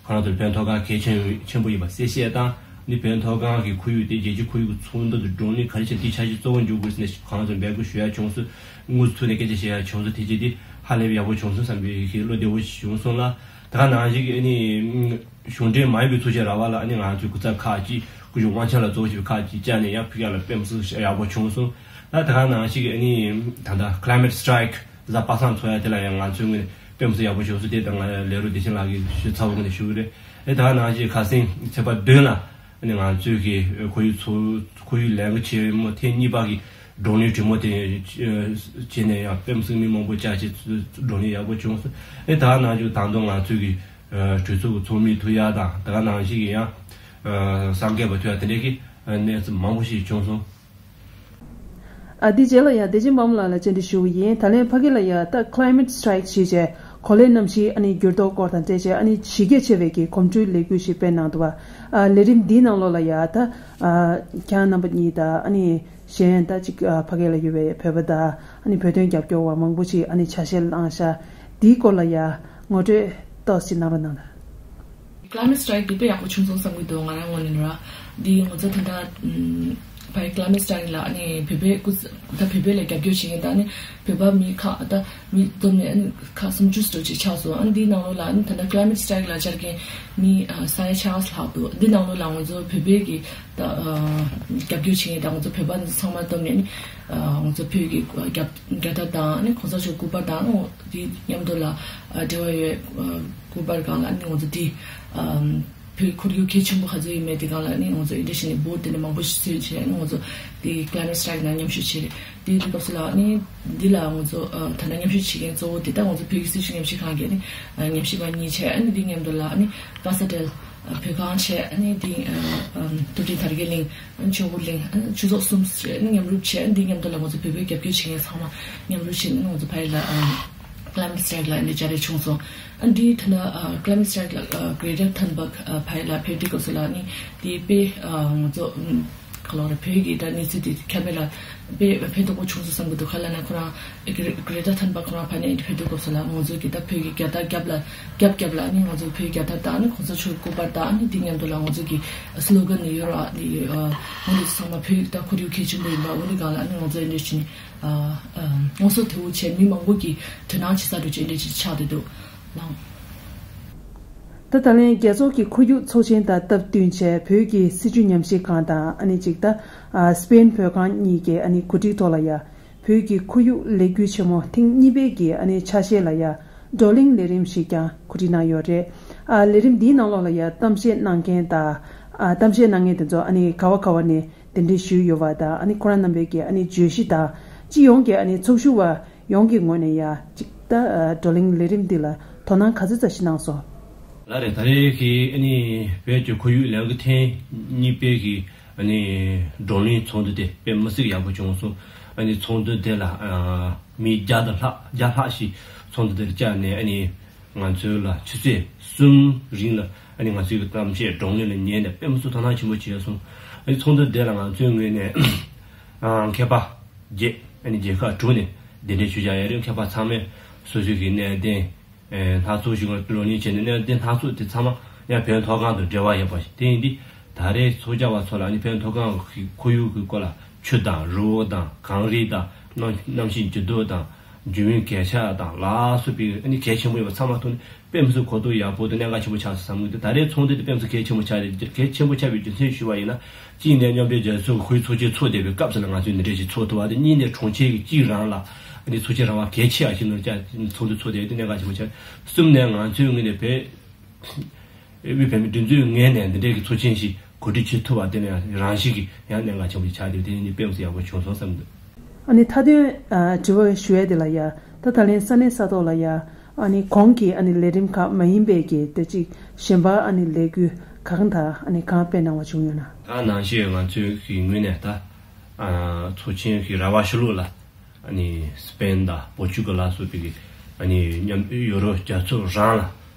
ཁོ་རང་ཚོར་བོད་མཐོ་སྒང་གལ་ཆེན་ཆེན་པོ་ཡིན་པ་གསལ་བཤད་དང་ཨ་ནི་བོད་མཐོ་སྒང་གི་ཁོར་ཡུག་དེ་རྒྱལ་སྤྱིའི་ཁོར་ཡུག་གི་ཚོགས་འདུ་དུ་བགྲོ་གླེང་ག་རེ་བྱས་དེའི་འཆར་གཞི་གཙོ་བོ་འཇོག་དགོས་ཟེར་ནས་ཁོ་རང་ཚོར་འབོད་སྐུལ་ཞུ་ཡ་བྱུང་སོང་། དངོས་སུ་ཐུག་ནས་སྐད་ཆ་བཤད་ཡ་བྱུང་སོང་། དེ་རྗེས་དེ་ཧ་ལས་པའི་ཡག་པོ་བྱུང་སོང་བསམ་པའི་བློ་བདེ་བོ་ཞིག་བྱུང་སོང་ལ། དེ་ག་ནང་བཞིན་གྱི་ཨ་ནི། གཞུང་འབྲེལ་མ་ཡིན་པའི་ཚོགས་ཆེན་ར་བ་ལ་ཨ་ནི་ང་ཚོའི་སྐུ་ཚབ་ཁག་ཅིག་སྐུ་ཞབས་དབང་ཆེན་ལགས་གཙོ་བོ་བྱས་པའི་ཁག་ཅིག་བཅར་ནས་ཡང་ཕ་གི་ལ་དཔེ་མི་སྲིད་ཡག་པོ་བྱུང་སོང་། ད་དེ་ག་ནང་བཞིན་གྱི་ཨ་ནི་ད་ལྟ་climate strike གཟའ་པ་སངས་ཚོགས་ཡ་དེ་ལ་ཡང་ང་ཚོའི་ངོས་ནས་དཔེ་མི་སྲིད་ཡག་པོ་བྱུང་སོང་། དེ་ད་ང་ལས་རོགས་བདེ་ཆེན་ལགས་ཀྱིས་ཞུ་ཚར་བ་ངོས་ནས་ཞུ་གི་རེད། ཨེ་ད་ག་ནང་བཞིན་ཁ་སང་ཚེས་པ་བདུན་ལ་ཨ་ནི་ང་ཚོའི་གི་ཁོར་ཡུག་ཚོ་ཁོར་ཡུག་ལས་འགུལ་ཆེན་མོ་ཐེངས་གཉིས་པ་གི་བགྲོ་གླེང་གྲོས་མོལ་དེ་བྱས་ནས་ཡང་དཔེ་མི་སྲིད་མི་མང་པོ་བཅར་བྱས་བགྲོ་གླེང་ཡག་པོ་བྱུང་སོང་། ཨེ་ད་ག་ནང་བཞིན་ད་དུང་ང་ཚོའི་གི་གྲོས་ཚོགས་ཀྱི་ཚོགས་མི་ཐུག་ཡ་དང་དེ་ག་ནང་བཞིན་གྱི་ཡང་གསར་འགོད་པ་ཐུག་ཡ་དེ་འདྲའི་གི་གནས་ཚུལ་མང་པོ་ཞིག་བྱུང་སོང་། ཨ། དེ་རྗེས་ལ་ཡ་བདེ་ཆེན་དཔལ་མོ་ལགས་ལ་བཅར་འདྲི་ཞུ་གི་ཡིན། ད་ལན་ཕ་གི་ལ་ཡ་ད་climate strike ཞེས་བྱས་གོ་ལའི་གནམ་གཤིས་ཨ་ནི་འགྱུར་ལྡོག་སྐོར་དང་འབྲེལ་བྱས་ཨ་ནི་གཞི་རྒྱ་ཆེ་བའི་གི་གོམ་བགྲོད་ལས་འགུལ་ཞིག་སྤེལ་གནང་འདུག་བ། ཨ། ལས་རིམ་འདིའི་ནང་ལོགས་ལ་ཡ་ད། ཨ། ཁྱེད་རང་རྣམ་པ་གཉིས་དང་ཨ་ནི་གཞན་ད་ཅིག་ཨ། ཕ་གི་ལ་ཡོད་པའི་བོད་པ་དང་ཨ་ནི་བོད་དོན་རྒྱབ་སྐྱོར་བ་མང་པོ་ཞིག་ཨ་ནི་ཆ་ཤས་བླངས་ཤག་དེའི་སྐོར་ལ་ཡ་ངོ་སྤྲོད་ཏོག་ཙམ་གནང་རོགས་གནང་དང་། Climate strike འདི་དཔེ་ཡག་པོ་བྱུང་སོང་བསམ་གྱི་འདུག་ང་རང་ངོས་ནས་ར། འདི་ང་ཚོ་ད་ལྟ་ཨམ། བའི་climate strike ལ་ཨ་ནི་བོད་པའི་སྐུ་ཚབ་ད་བོད་པའི་ལ་རྒྱབ་སྐྱོར་བྱེད་མཁན་ད་ཨ་ནི་བོད་པ་མི་ཁག་ད་མི་བསྡོམས་ནས་ཨ་ནི་ཁག་སུམ་ཅུ་ཙམ་ཅིག་ཆགས་སོང་། ཨ་ནི་འདིའི་ནང་ལོགས་ལ་ཨ་ནི་ད་ལྟ་climate strike ལ་བཅར་མཁན་མི་ཨ། ས་ཡ་ཕྱེད་ཀ་ཙམ་ལྷག་འདུག་འདི་ནང་ལོགས་ལ་ང་ཚོ་བོད་པའི་གི་ད་ཨ། རྒྱབ་སྐྱོར་བྱེད་མཁན་ད་ང་ཚོ་བོད་པ་འདི་ཚང་མ་བསྡོམས་ནས་ཨ་ནི་ཨ། ང་ཚོ་བོད་ཀྱི་རྒྱབ་རྒྱལ་དར་དང་ཨ་ནི་གོང་ས་མཆོག་སྐུ་པར་དང་ཨ་ནི་དེ་མཉམ་དུ་ལ་ཨ། འབྲེལ་བ་ཡོད་ཨ། སྐུ་པར་སྒང་ལ་ཨ་ནི་ང་ཚོ་དེ་ཨ། བོད་ཁོར་ཡུག་གལ་ཆེན་པོ་ག་ཚོད་ཡིན་མེད་དེ་སྒང་ལ་ཨ་ནི་ང་ཚོ་ཨེ་འདྲ་བྱས་ནས་board དེ་འདྲ་མང་པོ་ཞིག་བཟོས་བྱས་ཨ་ནི་ང་ཚོ་དེ་climate strike ནང་མཉམ་ཞུགས་བྱས་རེད། དེ་དུས་སྐབས་སུ་ལ་ཨ་ནི་འདི་ལ་ང་ཚོ་ཨ། ད་ལྟ་མཉམ་ཞུགས་བྱེད་མཁན་གཙོ་བོ་དེ་ད་ང་ཚོ་བོད་ཀྱི་སྲིད་བྱུས་ཉམས་ཞིབ་ཁང་གི་ཨ་ནི་ཨ། ཉམས་ཞིབ་པ་གཉིས་བྱས། ཨ་ནི་འདི་མཉམ་དུ་ལ་ཨ་ནི་ཀ་ས་ཏེལ་ཨ། བོད་ཁང་བྱས། ཨ་ནི་འདི་ཨ། ཨ། ཐུབ་བསྟན་དར་རྒྱས་གླིང་ཆོས་འཁོར་གླིང་ཨ། ཆོས་ཚོགས་གསུམ་ཞེས་ཨ་ནི་མཉམ་རུབ་བྱས། ཨ་ནི་འདི་མཉམ་དུ་ལ་ང་ཚོ་བོད་པའི་རྒྱབ་སྐྱོར་བྱེད་མཁན་ཚང་མ་མཉམ་རུབ་བྱས་ནས་ང་ཚོ་ཕ་གི་ལ་ཨ། climate strike ལ་ཨ་ནི་བཅར་རེས་བྱུང་སོང་། ཨ་འདི་ཐ་ན་ཨ། climate strike ལ་ཨ། Greater Thunberg ཨ། ཕ་གི་ལ་ཕེབས་དུས་སྐབས་སུ་ལ་ཨ་ནི་འདི་དཔེ་ཨ། ང་ཚོ་ཨ། ག་ལོ་རེ་བོད་ཀྱི་ད་གནས་ཚུལ་དེ་ཁྱབ་པ་ལ་དཔེ་ཕན་ཐོགས་པོ་བྱུང་སོང་བསམ་གྱི་འདུག་ག་ལ་ན་ཁོ་རང་Greater Thunberg ཁོ་རང་ཕ་ནས་ཕེབས་དུས་སྐབས་སུ་ལ་ང་ཚོ་གི་ད་བོད་ཀྱི་རྒྱལ་དར་རྒྱབ་ལ་རྒྱབ་རྒྱབ་ལ་ཨ་ནི་ང་ཚོ་བོད་རྒྱལ་དར་དང་ཨ་ནི་གོང་ས་མཆོག་སྐུ་པར་དང་ཨ་ནི་འདི་མཉམ་དུ་ལ་ང་ཚོ་གི་slogan ནི་ཡོད་ར། འདི་ཨ། ང་ཚོ་ཚང་མ་བོད་ད་ཁོར་ཡུག་གལ་ཆེན་པོ་ཡིན་པ་འོ་འདི་སྒང་ལ་ཨ་ནི་ང་ཚོ་ཨེ་འདྲ་བྱས་ནས་ཨ། ཨ། ངོ་སོ་དེ་བོ་བྱས་མི་མང་པོ་གི་དོ་སྣང་བྱེད་ས་འདྲ་བྱས་ཨེ་འདྲ་བྱས་ཆགས་བསྡད་འདུག་ལགས། ད་ད་ལན་རྒྱལ་ཚོགས་ཀྱི་ཁོར་ཡུག་ཚོགས་ཆེན་དང་སྟབས་བསྟུན་བྱས་བོད་ཀྱི་སྲིད་བྱུས་ཉམས་ཞིབ་ཁང་དང་ཨ་ནི་གཅིག་ད་ཨ། སྤེན་བོད་ཁང་གཉིས་ཀྱི་ཨ་ནི་གོ་སྒྲིག་ཐོག་ལ་ཡ། བོད་ཀྱི་ཁོར་ཡུག་ལས་འགུལ་ཆེན་མོ་ཐེངས་གཉིས་པའི་གི་ཨ་ནི་ཆ་ཤས་ལ་ཡ་བགྲོ་གླེང་ལས་རིམ་ཞིག་ཀྱང་གོ་སྒྲིག་གནང་ཡོད་རེད། ཨ། ལས་རིམ་འདིའི་ནང་ལོགས་ལ་ཡ་གཏམ་བཤད་གནང་མཁན་དང་། ཨ། གཏམ་བཤད་གནང་མཁན་དེ་ཚོ་ཨ་ནི་ག་བ་ག་བ་ནས་གདན་འདྲེན་ཞུས་ཡོད་པ་དང་ཨ་ནི་ཁོ་རང་རྣམ་པའི་གི་ཨ་ནི་བརྗོད་གཞི་དང་སྤྱི་ཡོངས་ཀྱི་ཨ་ནི་ཚོགས་ཞུགས་པ་ཡོངས་ཀྱི་ངོས་ནས་ཡ་ཅིག་ ད་བགྲོ་གླེང་ལས་རིམ་འདི་ལ་དོ་སྣང་ག་ཚོད་ཙམ་ཞིག་གནང་སོང་། ལགས་རེད། ད་རེས་ཀྱི་ཨ་ནི་བོད་ཀྱི་ཁོར་ཡུག་ལས་འགུལ་ཐེངས་གཉིས་པའི་གི་ཨ་ནི་བགྲོ་གླེང་ཚོགས་འདུ་དེ་དཔེ་མི་སྲིད་ཡག་པོ་བྱུང་སོང་། ཨ་ནི་ཚོགས་འདུ་དེ་ལ་ཨ་མི་བརྒྱ་དང་ལྷག་བརྒྱ་ལྷག་ཞིག་ཚོགས་འདུ་དེར་བཅར་ནས། ཨ་ནི་ང་ཚོའི་ལ་ཆུ་ཚོད་གསུམ་རིང་ལ་ཨ་ནི་ང་ཚོའི་གི་གཏམ་བཤད་བགྲོ་གླེང་ལ་ཉན་ནས་དཔེ་མི་སྲིད་དོ་སྣང་ཆེན་པོ་བྱས་སོང་། ཨ་ནི་ཚོགས་འདུ་དེ་ལ་ང་ཚོའི་ངོས་ནས་ཨ་མཁས་པ་བརྒྱད། ཨ་ནི་རྒྱལ་ཁབ་དྲུག་ནས་གདན་འདྲེན་ཞུས་བཞག་ཡོད་རེད། མཁས་པ་ཚང་མས་སོ་སོའི་གི་གནད་དོན་ཨེ་སྣ་ཚོགས་ཤིག་ལ་བགྲོ་གླེང་བྱས་ནས། གནད་དོན་སྣ་ཚོགས་དེ་ཚང་མ་ཡང་བོད་མཐོ་སྒང་དང་འབྲེལ་བ་ཡོད་པ་ཞིག་དེ་ཡིན་དུས། ད་རེས་ཚོགས་བཅར་བ་ཚོ་ལ་ཨ་ནི་བོད་མཐོ་སྒང་གི་ཁོར་ཡུག་གི་སྐོར་ལ་ཆུ་དང་རི་བོ་དང་གངས་རི་དང་གནམ་གནམ་གཤིས་འགྱུར་ལྡོག་དང་འཇིགས་སྨན་གས་ཆག་དང་ལ་སོགས་པའི་ཨ་ནི་གལ་ཆེན་པོ་ཡོད་པ་ཚང་མ་ཐོག་ནས་དཔེ་མི་སྲིད་གོ་རྟོགས་ཡག་པོ་དང་གནད་འགག་ཆེན་པོ་ཆགས་སོང་བསམ་གྱི་འདུག་ད་རེས་ཚོགས་འདུ་དེ་དཔེ་མི་སྲིད་གལ་ཆེན་པོ་ཆགས་རེད། གལ་ཆེན་པོ་ཆགས་པའི་རྒྱུ་མཚན་ཞུ་བ་ཡིན་ན། གཅིག་ནས་མཉམ་འབྲེལ་རྒྱལ་ཚོགས་ཁོའི་ཚོགས་ཆེན་ཚོགས་བསྡད་པའི་སྐབས་སུ་ལ་ང་ཚོས་འདི་འདྲ་ཞིག་ཚོགས་ཐུབ་པ་དང་། གཉིས་ནས་གྲོང་ཁྱེར་གྱི་གཅིག་རང་ལ་ཨ་ནི་ཚོགས་ཆེན་རང་དབང་གལ་ཆེ་བ་ཞིག་ནང་བཅའ་ཚོགས་འདུ་ཚོགས་བསྡད་པ་དེ་གནད་འགག་ཆེན་པོ་ཆགས། གསུམ་ནས་ང་ཚོའི་ངོས་ནས་བོད་དབུས་བོད་མི་སྒྲིག་འཛུགས་ངོས་ནས་འདི་འདྲའི་གི་ཚོགས་ཆེན་ཞིག་གོ་སྒྲིག་བྱེད་ཐུབ་པ་དེ་ནས་རང་བཞིན་གྱིས་ཡང་གནད་འགག་ཆེན་པོ་ཆགས་ཏེ། དེ་ནི་དཔེ་མི་སྲིད་ཡག་པོ་བྱུང་སོང་བསམ་འདུག་ཨ་ནི་མཐའ་དོན་ཨ་དྲི་བ་ཞུ་ཡས་དེ་ལ་ཡ། ད་ད་ལན་ས་གནས་ས་ཐོག་ལ་ཡ། ཨ་ནི་གོང་གི་ཨ་ནི་ལས་རིམ་ཁག་མ་ཡིན་པའི་གི་དེ་ཅིག་གཞན་པ་ཨ་ནི་ལས་འགུལ་གང་དང་ཨ་ནི་གང་སྤེལ་གནང་བ་བྱུང་ཡོད་ན། ད་ནང་བཞིན་ང་ཚོའི་གི་ངོས་ནས་ད་ཨ་ཚོགས་ཆེན་གྱི་ར་བ་ཤོ་ལོ་ལ་ཨ་ནི་སི་པེན་དང་པོར་ཅུ་གལ་ལ་སོགས་པའི་གི་ཨ་ནི་མཉམ་ཡོ་རོབ་རྒྱལ་ཚོགས་རང་ལ་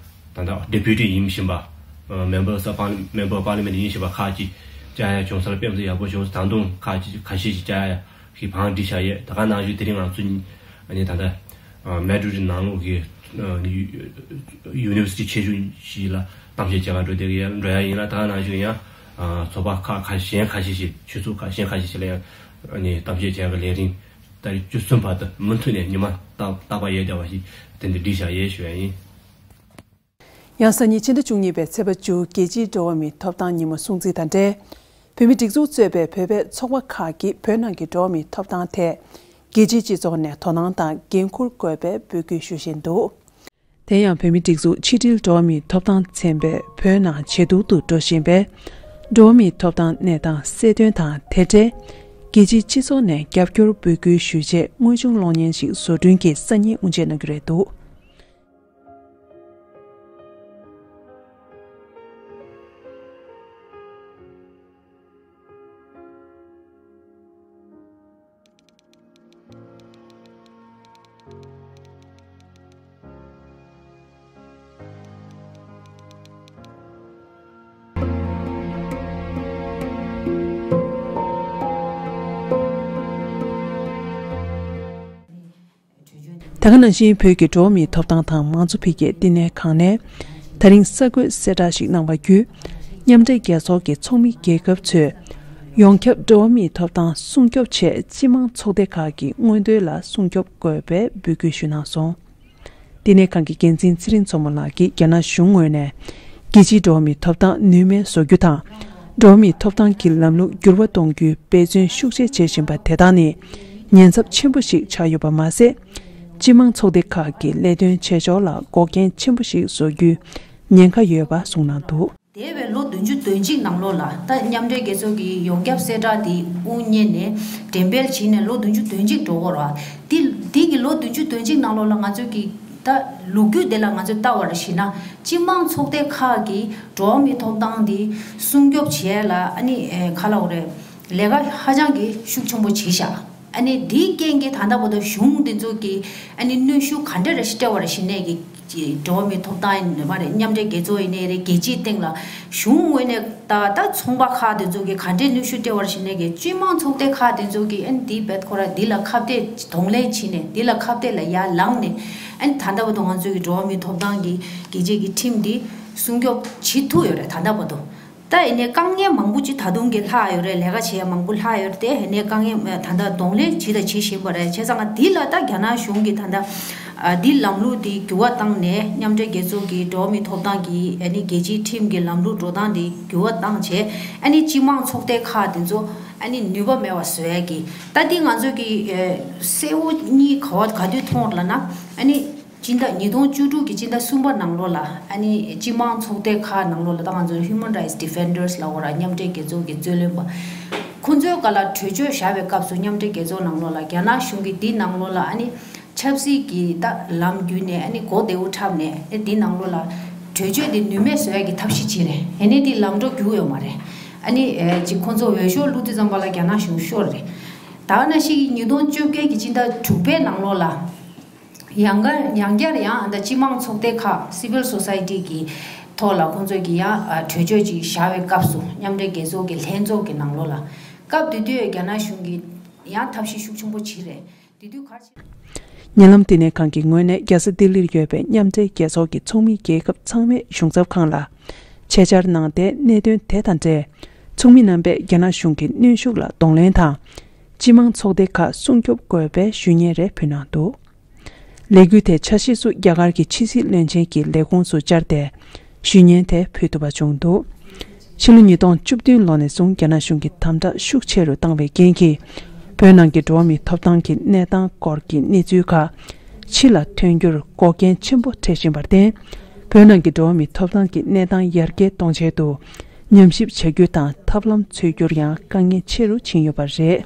ད་ལྟ་ཌེ་པུ་ཊི་ཡིན་བཞིན་པ། ཨ་མེམ་བར་སབ་པར་མེམ་བར་པར་ལི་མེན་ཊི་ཡིན་བཞིན་པ་ཁག་ཅིག་བཅར་ཡ་བྱུང་ས་ལ་དཔེ་མི་སྲིད་ཡག་པོ་བྱུང་། ད་དུང་ཁག་ཅིག་ཁ་ཤས་ཤིག་བཅར་ཡ་གི་བང་སྒྲིག་བྱ་ཡས། ད་ག་ནང་བཞིན་དེ་རིང་ང་ཚོ་ཨ་ནི་ད་ལྟ་ཨ་མེ་ཌི་རིཌ་ནང་ལོགས་ཀྱི་ཨ་ནི་ཡུ་ནི་ཝར་སི་ཊི་ཆེ་ཤོས་ཤིག་ལ་གཏམ་བཤད་བྱེད་ག་འགྲོ་བསྡད་ཀྱི་ཡ་འགྲོ་ཡ་ཡིན་ལ། ད་ག་ནང་བཞིན་ཡང་ཨ་ཚོགས་པ་ཁག་ཁ་གཞན་ཁ་ཤས་ཤིག་ཆོས་ཚོགས་ཁག་གཞན་ཁ་ཤས་ཤིག་ལ་ཡང་ཨ་ནི་གཏམ་བཤད་བྱེད་ཡ་གི་ལས་རིམ་ཏ་རིག་བཅུ་གསུམ་བར་དུ་མུ་མཐུད་ནས་ཉི་མ་རྟག་རྟག་པར་ཡོད་བསྡད་པ་ཞིག་དེ་འདྲ་སྒྲིག་བཞག་ཡས་ཞུ་ཡ་ཡིན། ཡང་སང་ཉིན་ཕྱི་ཟླ་བཅུ་གཉིས་པའི་ཚེས་པ་བཅུ། རྒྱལ་སྤྱིའི་འགྲོ་བ་མིའི་ཐོབ་ཐང་ཉིན་མོ་སྲུང་བརྩི་དང་འབྲེལ། བོད་མིའི་སྒྲིག་འཛུགས་གཙོས་པའི་བོད་པའི་ཚོགས་པ་ཁག་གིས་བོད་ནང་གི་འགྲོ་བ་མིའི་ཐོབ་ཐང་ཐད་རྒྱལ་སྤྱིའི་སྤྱི་ཚོགས་ནས་དོ་སྣང་དང་འགན་འཁུར་དགོས་པའི་འབོད་སྐུལ་ཞུ་བཞིན་འདུག་དེ་ཡང་བོད་མིའི་སྒྲིག་འཛུགས་ཕྱི་དྲིལ་འགྲོ་བ་མིའི་ཐོབ་ཐང་ཚན་པས་བོད་ནང་ཇེ་སྡུག་ཏུ་འགྲོ་བཞིན་པའི་འགྲོ་བ་མིའི་ཐོབ་ཐང་གནས་སྟངས་གསལ་སྟོན་དང་དེ་འབྲེལ། རྒྱལ་སྤྱིའི་སྤྱི་ཚོགས་ནས་རྒྱབ་སྐྱོར་འབོད་སྐུལ་ཞུས་རྗེས་དངོས་བྱུང་གློག་བརྙན་ཞིག་བཟོ་སྐྲུན་གྱིས་གསར་རྙིང་དབུ་འབྱེད་གནང་རྒྱུ་རེད་འདུག་ད་ག་ནང་བཞིན་བོད་ཀྱི་འགྲོ་བ་མིའི་ཐོབ་ཐང་དང་མང་གཙོ་འཕེལ་རྒྱས་བསྟི་གནས་ཁང་ནས་ད་རིང་གསར་འགོད་གསལ་བསྒྲགས་ཤིག་གནང་བ་བརྒྱུད། མཉམ་འབྲེལ་རྒྱལ་ཚོགས་ཀྱི་ཚོགས་མི་རྒྱལ་ཁབ་ཚོས་ཡོངས་ཁྱབ་འགྲོ་བ་མིའི་ཐོབ་ཐང་སྲུང་སྐྱོབ་ཆེད་སྤྱི་དམངས་ཚོགས་སྡེ་ཁག་གི་མངོན་འདོད་ལ་སྲུང་སྐྱོབ་དགོས་པའི་འབོད་སྐུལ་ཞུས་གནང་སོང་། བསྟི་གནས་ཁང་གི་འགན་འཛིན་ཚེ་རིང་མཚོ་མོ་ལགས་ཀྱིས་རྒྱ་ནག་གཞུང་ངོས་ནས་རྒྱལ་སྤྱིའི་འགྲོ་བ་མིའི་ཐོབ་ཐང་ནུས་མེད་བཟོ་རྒྱུ་དང་། འགྲོ་བ་མིའི་ཐོབ་ཐང་གི་ལམ་ལུགས་འགྱུར་བ་གཏོང་རྒྱུའི་འབད་བརྩོན་ཤུགས་ཆེ་བྱེད་བཞིན་པ་དེ་དག་ནི་ཉེན་ཚབས་ཆེན་པོ་ཞིག་ཆགས་ཡོད་པ་མ་ཟད། སྤྱི་དམངས་ཚོགས་སྡེ་ཁག་གི་ལས་དོན་བྱེད་ཕྱོགས་ལ་འགོག་རྐྱེན་ཆེན་པོ་ཞིག་བཟོ་རྒྱུའི་ཉེན་ཁ་ཡོད་པ་གསུངས་གནང་འདུག་འདས་པའི་ལོ་བདུན་ཅུ་དོན་གཅིག་ནང་ལོགས་ལ། ད་མཉམ་འབྲེལ་རྒྱལ་ཚོགས་ཀྱི་ཡོངས་ཁྱབ་གསལ་བསྒྲགས་འདི་དབུ་བརྙེས་ནས་འགྲེམས་སྤེལ་བྱས་ནས་ལོ་བདུན་ཅུ་དོན་གཅིག་འགྲོ་གི་རེད་བ། འདི་འདི་གི་ལོ་བདུན་ཅུ་དོན་གཅིག་ནང་ལོགས་ལ་ང་ཚོས་ཀྱི་ད་ལོ་རྒྱུས་དེ་ལ་ང་ཚོས་ལྟ་བར་བྱས་ན། སྤྱི་དམངས་ཚོགས་སྡེ་ཁག་གིས་འགྲོ་བ་མིའི་ཐོབ་ཐང་འདི་སྲུང་སྐྱོབ་བྱེད་ཡ་ལ་ཨ་ནི་ཨེ་ག་ལབ་དགོས་རེད། ལས་ཀ་ཧ་ཅང་གི་ཤུགས་ཆེན་པོ་བྱས་ཤག་ཨ་ནི་དེའི་རྐྱེན་གྱིས་ད་ལྟ་བར་དུ་གཞུང་འདི་ཚོ་གིས་ཨ་ནི་གནོན་ཤུགས་ག་འདྲ་རེ་ཞིག་སྤྲད་པ་རེད་ཞུས་ནས་ཀྱི་འགྲོ་བ་མིའི་ཐོབ་ཐང་ཡིན་ནའི་རེད། མཉམ་འབྲེལ་རྒྱལ་ཚོགས་ཡིན་ནའི་རེད། རྒྱལ་སྤྱིའི་སྟེང་ལ་གཞུང་ངོས་ནས་ད་ད་ཚོང་པ་ཁག་དེ་ཚོ་གིས་ག་འདྲས་གནོན་ཤུགས་སྤྲད་པ་རེད་ཞུས་ནས་ཀྱི་སྤྱི་དམངས་ཚོགས་སྡེ་ཁག་དེ་ཚོ་གིས་ཨ་ནི་འདི་བེད་ཁོ་ར་འདི་ལ་ཁ་གཏད་གདོང་ལེན་བྱས་ནས་འདི་ལ་ཁ་གཏད་ལ་ཡར་ལངས་ནས། ཨ་ནི་ད་ལྟ་བར་དུ་ང་ཚོའི་གི་འགྲོ་བ་མིའི་ཐོབ་ཐང་གི་རྒྱལ་སྤྱིའི་གི་ཁྲིམས་འདི་སྲུང་སྐྱོབ་བྱེད་ཐུབ་ཡོད་རེད། ད་ལྟ་བར་དུ། ད་ཡིན་ནའི་དཀའ་ངལ་མང་པོ་ཅིག་ད་དུང་གི་ལྷག་ཡོད་རེད། ལས་ཀ་བྱེད་ཡ་མང་པོ་ལྷག་ཡོད་རེད་དེ། ཡིན་ནའི་དཀའ་ངལ་ད་ལྟ་གདོང་ལེན་བྱེད་དང་བྱེད་བཞིན་པ་རེད། བྱས་ཙང་འདི་ལ་ད་རྒྱ་ནག་གཞུང་གིས་ད་ལྟ་ཨ་འདི་ལམ་ལུགས་འདི་འགྱུར་བ་བཏང་ནས། མཉམ་འབྲེལ་རྒྱལ་ཚོགས་ཀྱི་འགྲོ་བ་མིའི་ཐོབ་ཐང་གི་ཨ་ནི་རྒྱལ་སྤྱིའི་ཁྲིམས་ཀྱི་ལམ་ལུགས་འགྲོ་སྟངས་འདི་འགྱུར་བ་བཏང་བྱས། ཨ་ནི་སྤྱི་དམངས་ཚོགས་སྡེ་ཁག་དེ་ཚོ་ཨ་ནི་ནུས་པ་མེད་པ་བཟོ་ཡ་གི། ད་འདི་ང་ཚོ་གི་ཨ་གསལ་བོ་གཉིས་ག་བ་ག་དུས་མཐོང་ལབ་ན། ཨ་ནི་སྤྱི་ཟླ་ཉིས་སྟོང་བཅུ་དྲུག་གི་སྤྱི་ཟླ་གསུམ་པ་ནང་ལོགས་ལ། ཨ་ནི་སྤྱི་དམངས་ཚོགས་སྡེ་ཁག་ནང་ལོགས་ལ་ད་ང་ཚོ་Human Rights Defenders ལབ་དགོས་ར། མཉམ་འབྲེལ་རྒྱལ་ཚོགས་ཀྱི་རྩོད་ལེན་པ། ཁོང་ཚོའི་སྒང་ལ་གྲོས་ཆོད་བཞག་པའི་སྐབས་སུ། མཉམ་འབྲེལ་རྒྱལ་ཚོགས་ནང་ལོགས་ལ་རྒྱ་ནག་གཞུང་གིས་འདི་ནང་ལོགས་ལ་ཨ་ནི་ཆ་ ཆབ་སྲིད་ཀྱི་ད་ལམ་བརྒྱུད་ནས་ཨ་ནི་གོ་བདེ་བོ་འཁྲབ་ནས་ཨ་འདི་ནང་ལོགས་ལ་གྲོས་ཆོད་དེ་ནུས་མེད་བཟོ་ཡ་གི་ཐབས་ཤེས་བྱེད་རེད། ཨ་ནི་འདི་ལམ་འགྲོ་རྒྱུག་ཡོད་མ་རེད། ཨ་ནི་ཨེ་ཅིག་ཁོང་ཚོ་འོས་ཤོག་བླུགས་དུས་ཙམ་པ་ལ་རྒྱ་ནག་གཞུང་ཤོར་རེད། ད་ག་ནང་བཞིན་གྱི་ཉིས་སྟོང་བཅོ་བརྒྱད་ཀྱི་སྤྱི་ཟླ་དྲུག་པའི་ནང་ལོགས་ལ་ཡང་བསྐྱར་ཡང་བསྐྱར་ཡང་ད་སྤྱི་དམངས་ཚོགས་སྡེ་ཁག་civil society གི་ཐོག་ལ་ཁོང་ཚོས་ཀྱི་ཡང་ཨ་གྲོས་ཆོད་ཅིག་བཞག་པའི་སྐབས་སུ་མཉམ་འབྲེལ་རྒྱལ་ཚོགས་ཀྱི་ལྷན་ཚོགས་ཀྱི་ནང་ལོགས་ལ་སྐབས་དེ་དུས་རྒྱ་ནག་གཞུང་གིས་ཡང་ཐབས་ཤེས་ཤུགས་ཆེན་པོ་བྱས་རེད། དེ་དུས་ག་རེ་བྱས། ཉེ་ལམ་བསྟི་གནས་ཁང་གི་ངོས་ནས་རྒྱལ་ས་ལྡི་ལིར་ཡོད་པའི་མཉམ་འབྲེལ་རྒྱལ་ཚོགས་ཀྱི་ཚོགས་མི་རྒྱལ་ཁབ་ཚང་མའི་གཞུང་ཚབ་ཁང་ལ་ཆེད་བཅར་གནང་སྟེ། གནད་དོན་དེ་དང་འབྲེལ་ཚོགས་མི་རྣམ་པས་རྒྱ་ནག་གཞུང་གི་གནོན་ཤུགས་ལ་གདོང་ལེན་དང་། སྤྱི་དམངས་ཚོགས་སྡེ་ཁག་སྲུང་སྐྱོབ་དགོས་པའི་ཞུ་སྙན་རེ་ཕུལ་གནང་འདུག། ལས་འགུལ་དེ་ཆ་ཤས་སུ་རྒྱ་གར་གྱི་ཕྱི་སྲིད་བློན་ཆེན་གྱི་ལས་ཁུངས་སུ་བཅར་ཏེ། ཞུ་སྙན་དེ་ཕུལ་ཐུབ་པ་བྱུང་འདུག། ཕྱི་ལོ་ཉིས་སྟོང་བཅུ་བདུན་ལོ་ནས་བཟུང་རྒྱ་ནག་གཞུང་གིས་དམ་དྲག་ཤུགས་ཆེ་རུ་བཏང་བའི་རྐྱེན་གྱིས། བོད་ནང་གི་འགྲོ་བ་མིའི་ཐོབ་ཐང་གི་གནས་སྟངས་སྐོར་གྱི་གནས་ཚུལ་ཁག་ཕྱི་ལ་ཐོན་རྒྱུར་འགོག་རྐྱེན་ཆེན་པོ་འཕྲད་བཞིན་པར་བརྟེན། བོད་ནང་གི་འགྲོ་བ་མིའི་ཐོབ་ཐང་གི་གནས་སྟངས་ཡར་རྒྱས་གཏོང་ཆེད་དུ། ཉམས་ཞིབ་བྱ་རྒྱུ་དང་ཐབས་ལམ་འཚོལ་རྒྱུར་ཡང་དཀའ་ངལ་ཆེ་རུ་ཕྱིན་ཡོད་པ་རེད།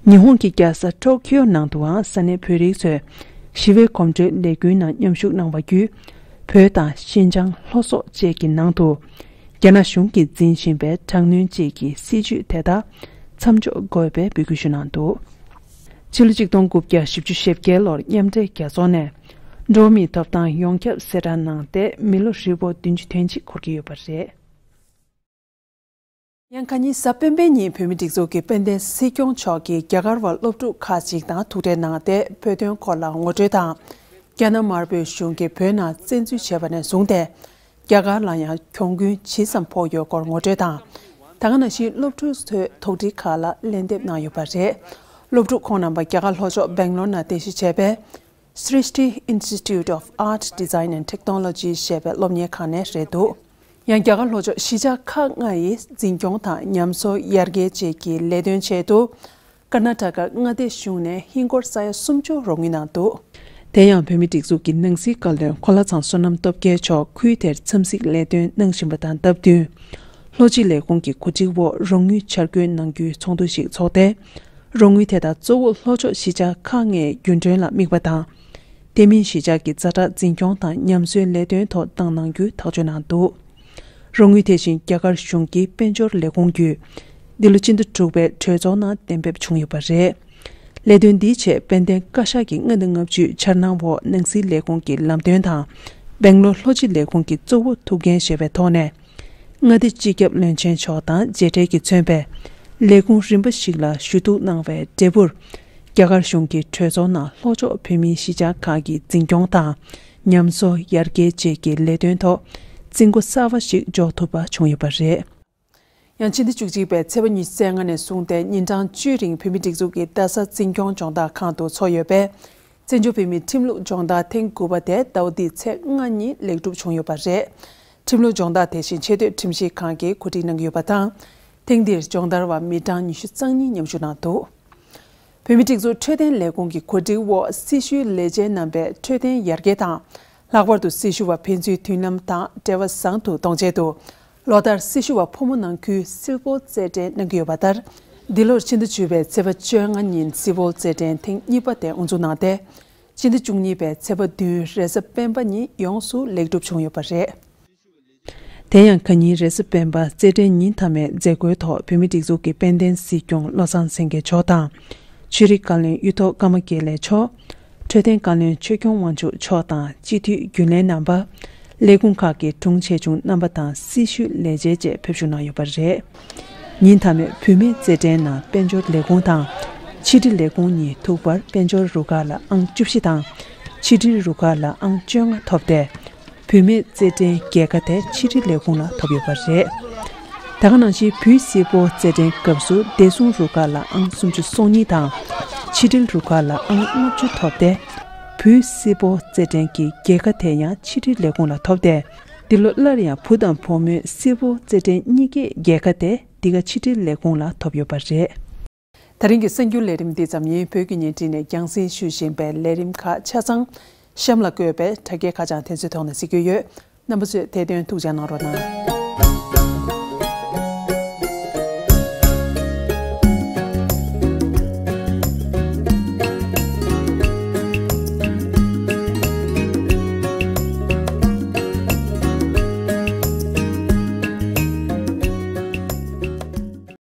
ཉི་ཧོང་གི་རྒྱལ་ས་ཊོ་ཁིའོ་ནང་དུའང་ས་གནས་བོད་རིགས་ཚོས་ཞི་བའི་གོམ་བགྲོད་ལས་འགུལ་ནང་མཉམ་ཞུགས་གནང་བ་བརྒྱུད། བོད་དང་ཤིན་ཅང་ལྷོ་སོག་བཅས་ཀྱི་ནང་དུ། རྒྱ་ནག་གཞུང་གིས་འཛིན་བཞིན་པའི་དྲག་གནོན་བཅས་ཀྱི་སྲིད་བྱུས་དེ་དག་མཚམས་འཇོག་དགོས་པའི་འབོད་སྐུལ་ཞུ་གནང་འདུག། ཕྱི་ལོ་ཆིག་སྟོང་དགུ་བརྒྱ་བཞི་བཅུ་ཞེ་བརྒྱད་ལོར་མཉམ་འབྲེལ་རྒྱལ་ཚོགས་ནས་འགྲོ་བ་མིའི་ཐོབ་ཐང་ཡོངས་ཁྱབ་གསལ་བསྒྲགས་གནང་སྟེ། མི་ལོ་ཧྲིལ་པོ་བདུན་ཅུ་དོན་གཅིག་འཁོར་གྱི་ཡོད་པ་རེད། ཡང་ཁ་ཉིན་གཟའ་སྤེན་པའི་ཉིན་བོད་མིའི་སྒྲིག་འཛུགས་ཀྱི་དཔལ་ལྡན་སྲིད་སྐྱོང་མཆོག་གིས་རྒྱ་གར་བ་སློབ་ཕྲུག་ཁག་ཅིག་དང་ཐུག་འཕྲད་གནང་སྟེ། བོད་དོན་སྐོར་ལ་ངོ་སྤྲོད་དང་། རྒྱ་ནག་དམར་པོའི་གཞུང་གིས་བོད་ནང་བཙན་འཛུལ་བྱས་པ་ནས་བཟུང་སྟེ། རྒྱ་གར་ལ་ཡང་གྱོང་གུན་ཇི་ཙམ་ཕོག་ཡོད་སྐོར་ངོ་སྤྲོད་དང་། ད་ག་ནང་བཞིན་སློབ་ཕྲུག་ཚོའི་དོགས་འདྲི་ཁག་ལ་ལན་འདེབས་གནང་ཡོད་པ་རེད། སློབ་ཕྲུག་ཁོང་རྣམ་པ་རྒྱ་གར་ལྷོ་ཕྱོགས་སྦེང་ལོར་ནང་རྟེན་གཞི་བྱས་པའི། Srishti Institute of Art, Design and Technology ཞེས་པའི་སློབ་གཉེར་ཁང་ནས་རེད་འདུག། ཡང་རྒྱ་གར་ལྷོ་ཕྱོགས་གཞིས་ཆགས་ཁག་ལྔ་ཡི་འཛིན་སྐྱོང་དང་ཉམས་གསོ་ཡར་རྒྱས་བཅས་ཀྱི་ལས་དོན་ཆེད་དུ། ཀར་ན་ཊ་ཀ་མངའ་སྡེ་གཞུང་ནས་ཧིན་སྒོར་ས་ཡ་སུམ་ཅུ་རོགས་དངུལ་གནང་འདུག། དེ་ཡང་བོད་མིའི་སྒྲིག་འཛུགས་ཀྱི་ནང་སྲིད་བཀའ་བློན་གོ་ལ་ཚང་བསོད་ནམས་སྟོབས་རྒྱལ་མཆོག་ཁུལ་དེར་འཚམས་གཟིགས་ལས་དོན་གནང་བཞིན་པ་དང་སྟབས་བསྟུན། ལྷོ་སྤྱི་ལས་ཁུངས་ཀྱི་གོ་སྒྲིག་འོག་རོགས་དངུལ་འཆར་འགོད་གནང་རྒྱུའི་ཚོགས་འདུ་ཞིག་འཚོགས་ཏེ། རོགས་དངུལ་དེ་དག་གཙོ་བོ་ལྷོ་ཕྱོགས་གཞིས་ཆགས་ཁག་ལྔའི་རྒྱུན་གྲོན་ལ་དམིགས་པ་དང་། དེ་མིན་གཞིས་ཆགས་ཀྱི་ཛ་དྲག་འཛིན་སྐྱོང་དང་ཉམས་གསོའི་ལས་དོན་ཐོག་བཏང་གནང་རྒྱུའི་ཐག་གཅོད་གནང་འདུག། རོགས་དངུལ་དེ་བཞིན་རྒྱ་གར་གཞུང་གི་དཔལ་འབྱོར་ལས་ཁུངས་བརྒྱུད། འདི་ལོ་སྤྱི་ཟླ་དྲུག་པའི་གྲོས་ཚོགས་ནང་གཏན་འབེབས་བྱུང་ཡོད་པ་རེད། ལས་དོན་འདིའི་ཆེད་དཔལ་ལྡན་བཀའ་ཤག་གི་མངའ་སྡེ་ལྔ་བཅུའི་འཆར་སྣང་འོག་ནང་སྲིད་ལས་ཁུངས་ཀྱི་ལམ་སྟོན་དང་། སྦེང་ལོར་ལྷོ་སྤྱི་ལས་ཁུངས་ཀྱི་གཙོ་བོ་ཐུགས་འགན་བཞེས་པའི་ཐོག་ནས། མངའ་སྡེ་སྤྱི་ཁྱབ་བློན་ཆེན་མཆོག་དང་མཇལ་འཕྲད་ཀྱིས་མཚོན་པའི་ལས་ཁུངས་རིམ་པ་ཞིག་ལ་ཞུ་གཏུག་གནང་བའི་འབྲས་བུར། རྒྱ་གར་གཞུང་གིས་གྲོས་ཚོགས་ནང་ལྷོ་ཕྱོགས་བོད་མིའི་གཞིས་ཆགས་ཁག་གི་འཛིན་སྐྱོང་དང་། ཉམས་གསོ་ཡར་རྒྱས་བཅས་ཀྱི་ལས་དོན་ཐོག་རྩིས་འགོ་གསར་བ་ཞིག་འཇོག་ཐུབ་པ་བྱུང་ཡོད་པ་རེད། ཡང་ཕྱི་ཟླ་བཅུ་གཅིག་པའི་ཚེས་པ་ཉི་ཤུ་རྩ་ལྔ་ནས་བཟུང་སྟེ་ཉིན་གྲངས་བཅུའི་རིང་བོད་མིའི་སྒྲིག་འཛུགས་ཀྱི་རྡ་ས་འཛིན་སྐྱོང་ལྗོངས་བདག་ཁང་དུ་འཚོགས་ཡོད་པའི། བཙན་བྱོལ་བོད་མིའི་ཁྲིམས་ལུགས་སྦྱོང་བརྡར་ཐེངས་དགུ་པ་དེ་ཟླ་བ་འདིའི་ཚེས་ལྔ་ཉིན་ལེགས་གྲུབ་བྱུང་ཡོད་པ་རེད། ཁྲིམས་ལུགས་སྦྱོང་བརྡར་དེ་བཞིན་ཆེས་མཐོའི་ཁྲིམས་ཞིབ་ཁང་གིས་གོ་སྒྲིག་གནང་གི་ཡོད་པ་དང་། ཐེངས་འདིར་སྦྱོང་བརྡར་བ་མི་གྲངས་ཉི་ཤུ་རྩ་གཉིས་མཉམ་ཞུགས་གནང་འདུག། བོད་མིའི་སྒྲིག་འཛུགས་འཕྲོད་བསྟེན་ལས་ཁུངས་ཀྱི་གོ་སྒྲིག་འོག་སྲི་ཞུའི་ལས་བྱེད་རྣམ་པས་འཕྲོད་བསྟེན་ཡར་རྒྱས་དང་། ལྷག་པར་དུ་སྲི་ཞུ་བ་ཕན་ཚུན་མཐུན་ལམ་དང་འབྲེལ་བ་བཟང་དུ་གཏོང་ཆེད་དུ། ལོ་ལྟར་སྲི་ཞུ་བ་ཕོ་མོ་ནང་ཁུལ་སིལ་སྤོལ་རྩེད་འགྲན་གནང་གི་ཡོད་པ་ལྟར། འདི་ལོར་ཕྱི་ཟླ་བཅུ་པའི་ཚེས་པ་བཅོ་ལྔ་ཉིན་སིལ་སྤོལ་རྩེད་འགྲན་ཐེངས་གཉིས་པ་དེ་དབུ་འཛུགས་གནང་སྟེ། ཕྱི་ཟླ་བཅུ་གཉིས་པའི་ཚེས་པ་བདུན་རེས་གཟའ་སྤེན་པ་ཉིན་ཡོངས་སུ་ལེགས་གྲུབ་བྱུང་ཡོད་པ་རེད། དེ་ཡང་ཁ་ཉིན་རེས་གཟའ་སྤེན་པ་རྩེད་འགྲན་ཉིན་མཐའ་མའི་མཛད་སྒོའི་ཐོག་བོད་མིའི་སྒྲིག་འཛུགས་ཀྱི་དཔལ་ལྡན་སྲིད་སྐྱོང་བློ་བཟང་སེང་གེ་མཆོག་དང་། ཆོས་རིག་བཀའ་བློན་གཡུ་ཐོག་ཀརྨ་དགེ་ལེགས་མཆོག། འཕྲོད་བསྟེན་བཀའ་བློན་ཆོས་སྐྱོང་དབང་ཕྱུག་མཆོག་དང་སྤྱི་འཐུས་རྒྱུན་ལས་རྣམ་པ། ལས་ཁུངས་ཁག་གི་དྲུང་ཆེ་ཆུང་རྣམ་པ་དང་སྲི་ཞུའི་ལས་བྱེད་བཅས་ཕེབས་ཞུགས་གནང་ཡོད་པ་རེད། ཉིན་མཐའ་མའི་བུད་མེད་རྩེད་འགྲན་ནང་དཔལ་འབྱོར་ལས་ཁུངས་དང་། ཕྱི་དྲིལ་ལས་ཁུངས་གཉིས་ཐུག་པར་དཔལ་འབྱོར་རུ་ཁག་ལ་ཨང་བཅུ་བཞི་དང་། ཕྱི་དྲིལ་རུ་ཁག་ལ་ཨང་བཅོ་ལྔ་ཐོབ་སྟེ། བུད་མེད་རྩེད་འགྲན་རྒྱལ་ཁ་དེ་ཕྱི་དྲིལ་ལས་ཁུངས་ལ་ཐོབ་ཡོད་པ་རེད། ད་ག་ནང་བཞིན་བུའི་སིལ་སྤོལ་རྩེད་འགྲན་སྐབས་སུ་བདེ་སྲུང་རུ་ཁག་ལ་ཨང་སུམ་ཅུ་སོ་གཉིས་དང་། ཕྱི་དྲིལ་རུ་ཁག་ལ་ཨང་ལྔ་བཅུ་ཐོབ་སྟེ། བུའི་སིལ་སྤོལ་རྩེད་འགྲན་གྱི་རྒྱལ་ཁ་དེ་ཡང་ཕྱི་དྲིལ་ལས་ཁུངས་ལ་ཐོབ་སྟེ། འདི་ལོ་སླར་ཡང་བུ་དང་བུ་མོའི་སིལ་སྤོལ་རྩེད་འགྲན་གཉིས་ཀའི་རྒྱལ་ཁ་དེ་འདི་ག་ཕྱི་དྲིལ་ལས་ཁུངས་ལ་ཐོབ་ཡོད་པ་རེད། ད་རིང་གི་གསར་འགྱུར་ལས་རིམ་འདི་ཙམ་ཡིན། བོད་ཀྱི་བརྙན་འཕྲིན་ནས་རྒྱང་སྲིང་ཞུ་བཞིན་པའི་ལས་རིམ་ཁག་ཆ་ཚང་གཤམ་ལ་བཀོད་པའི་དྲ་རྒྱའི་ཁ་བྱང་དེ་ཚོའི་ཐོག་ནས་གཟིགས་རྒྱུ་ཡོད། རྣམ་པ་ཚོས་དེ་དོན་ཐུགས་འཇགས་གནང་རོགས་གནང་།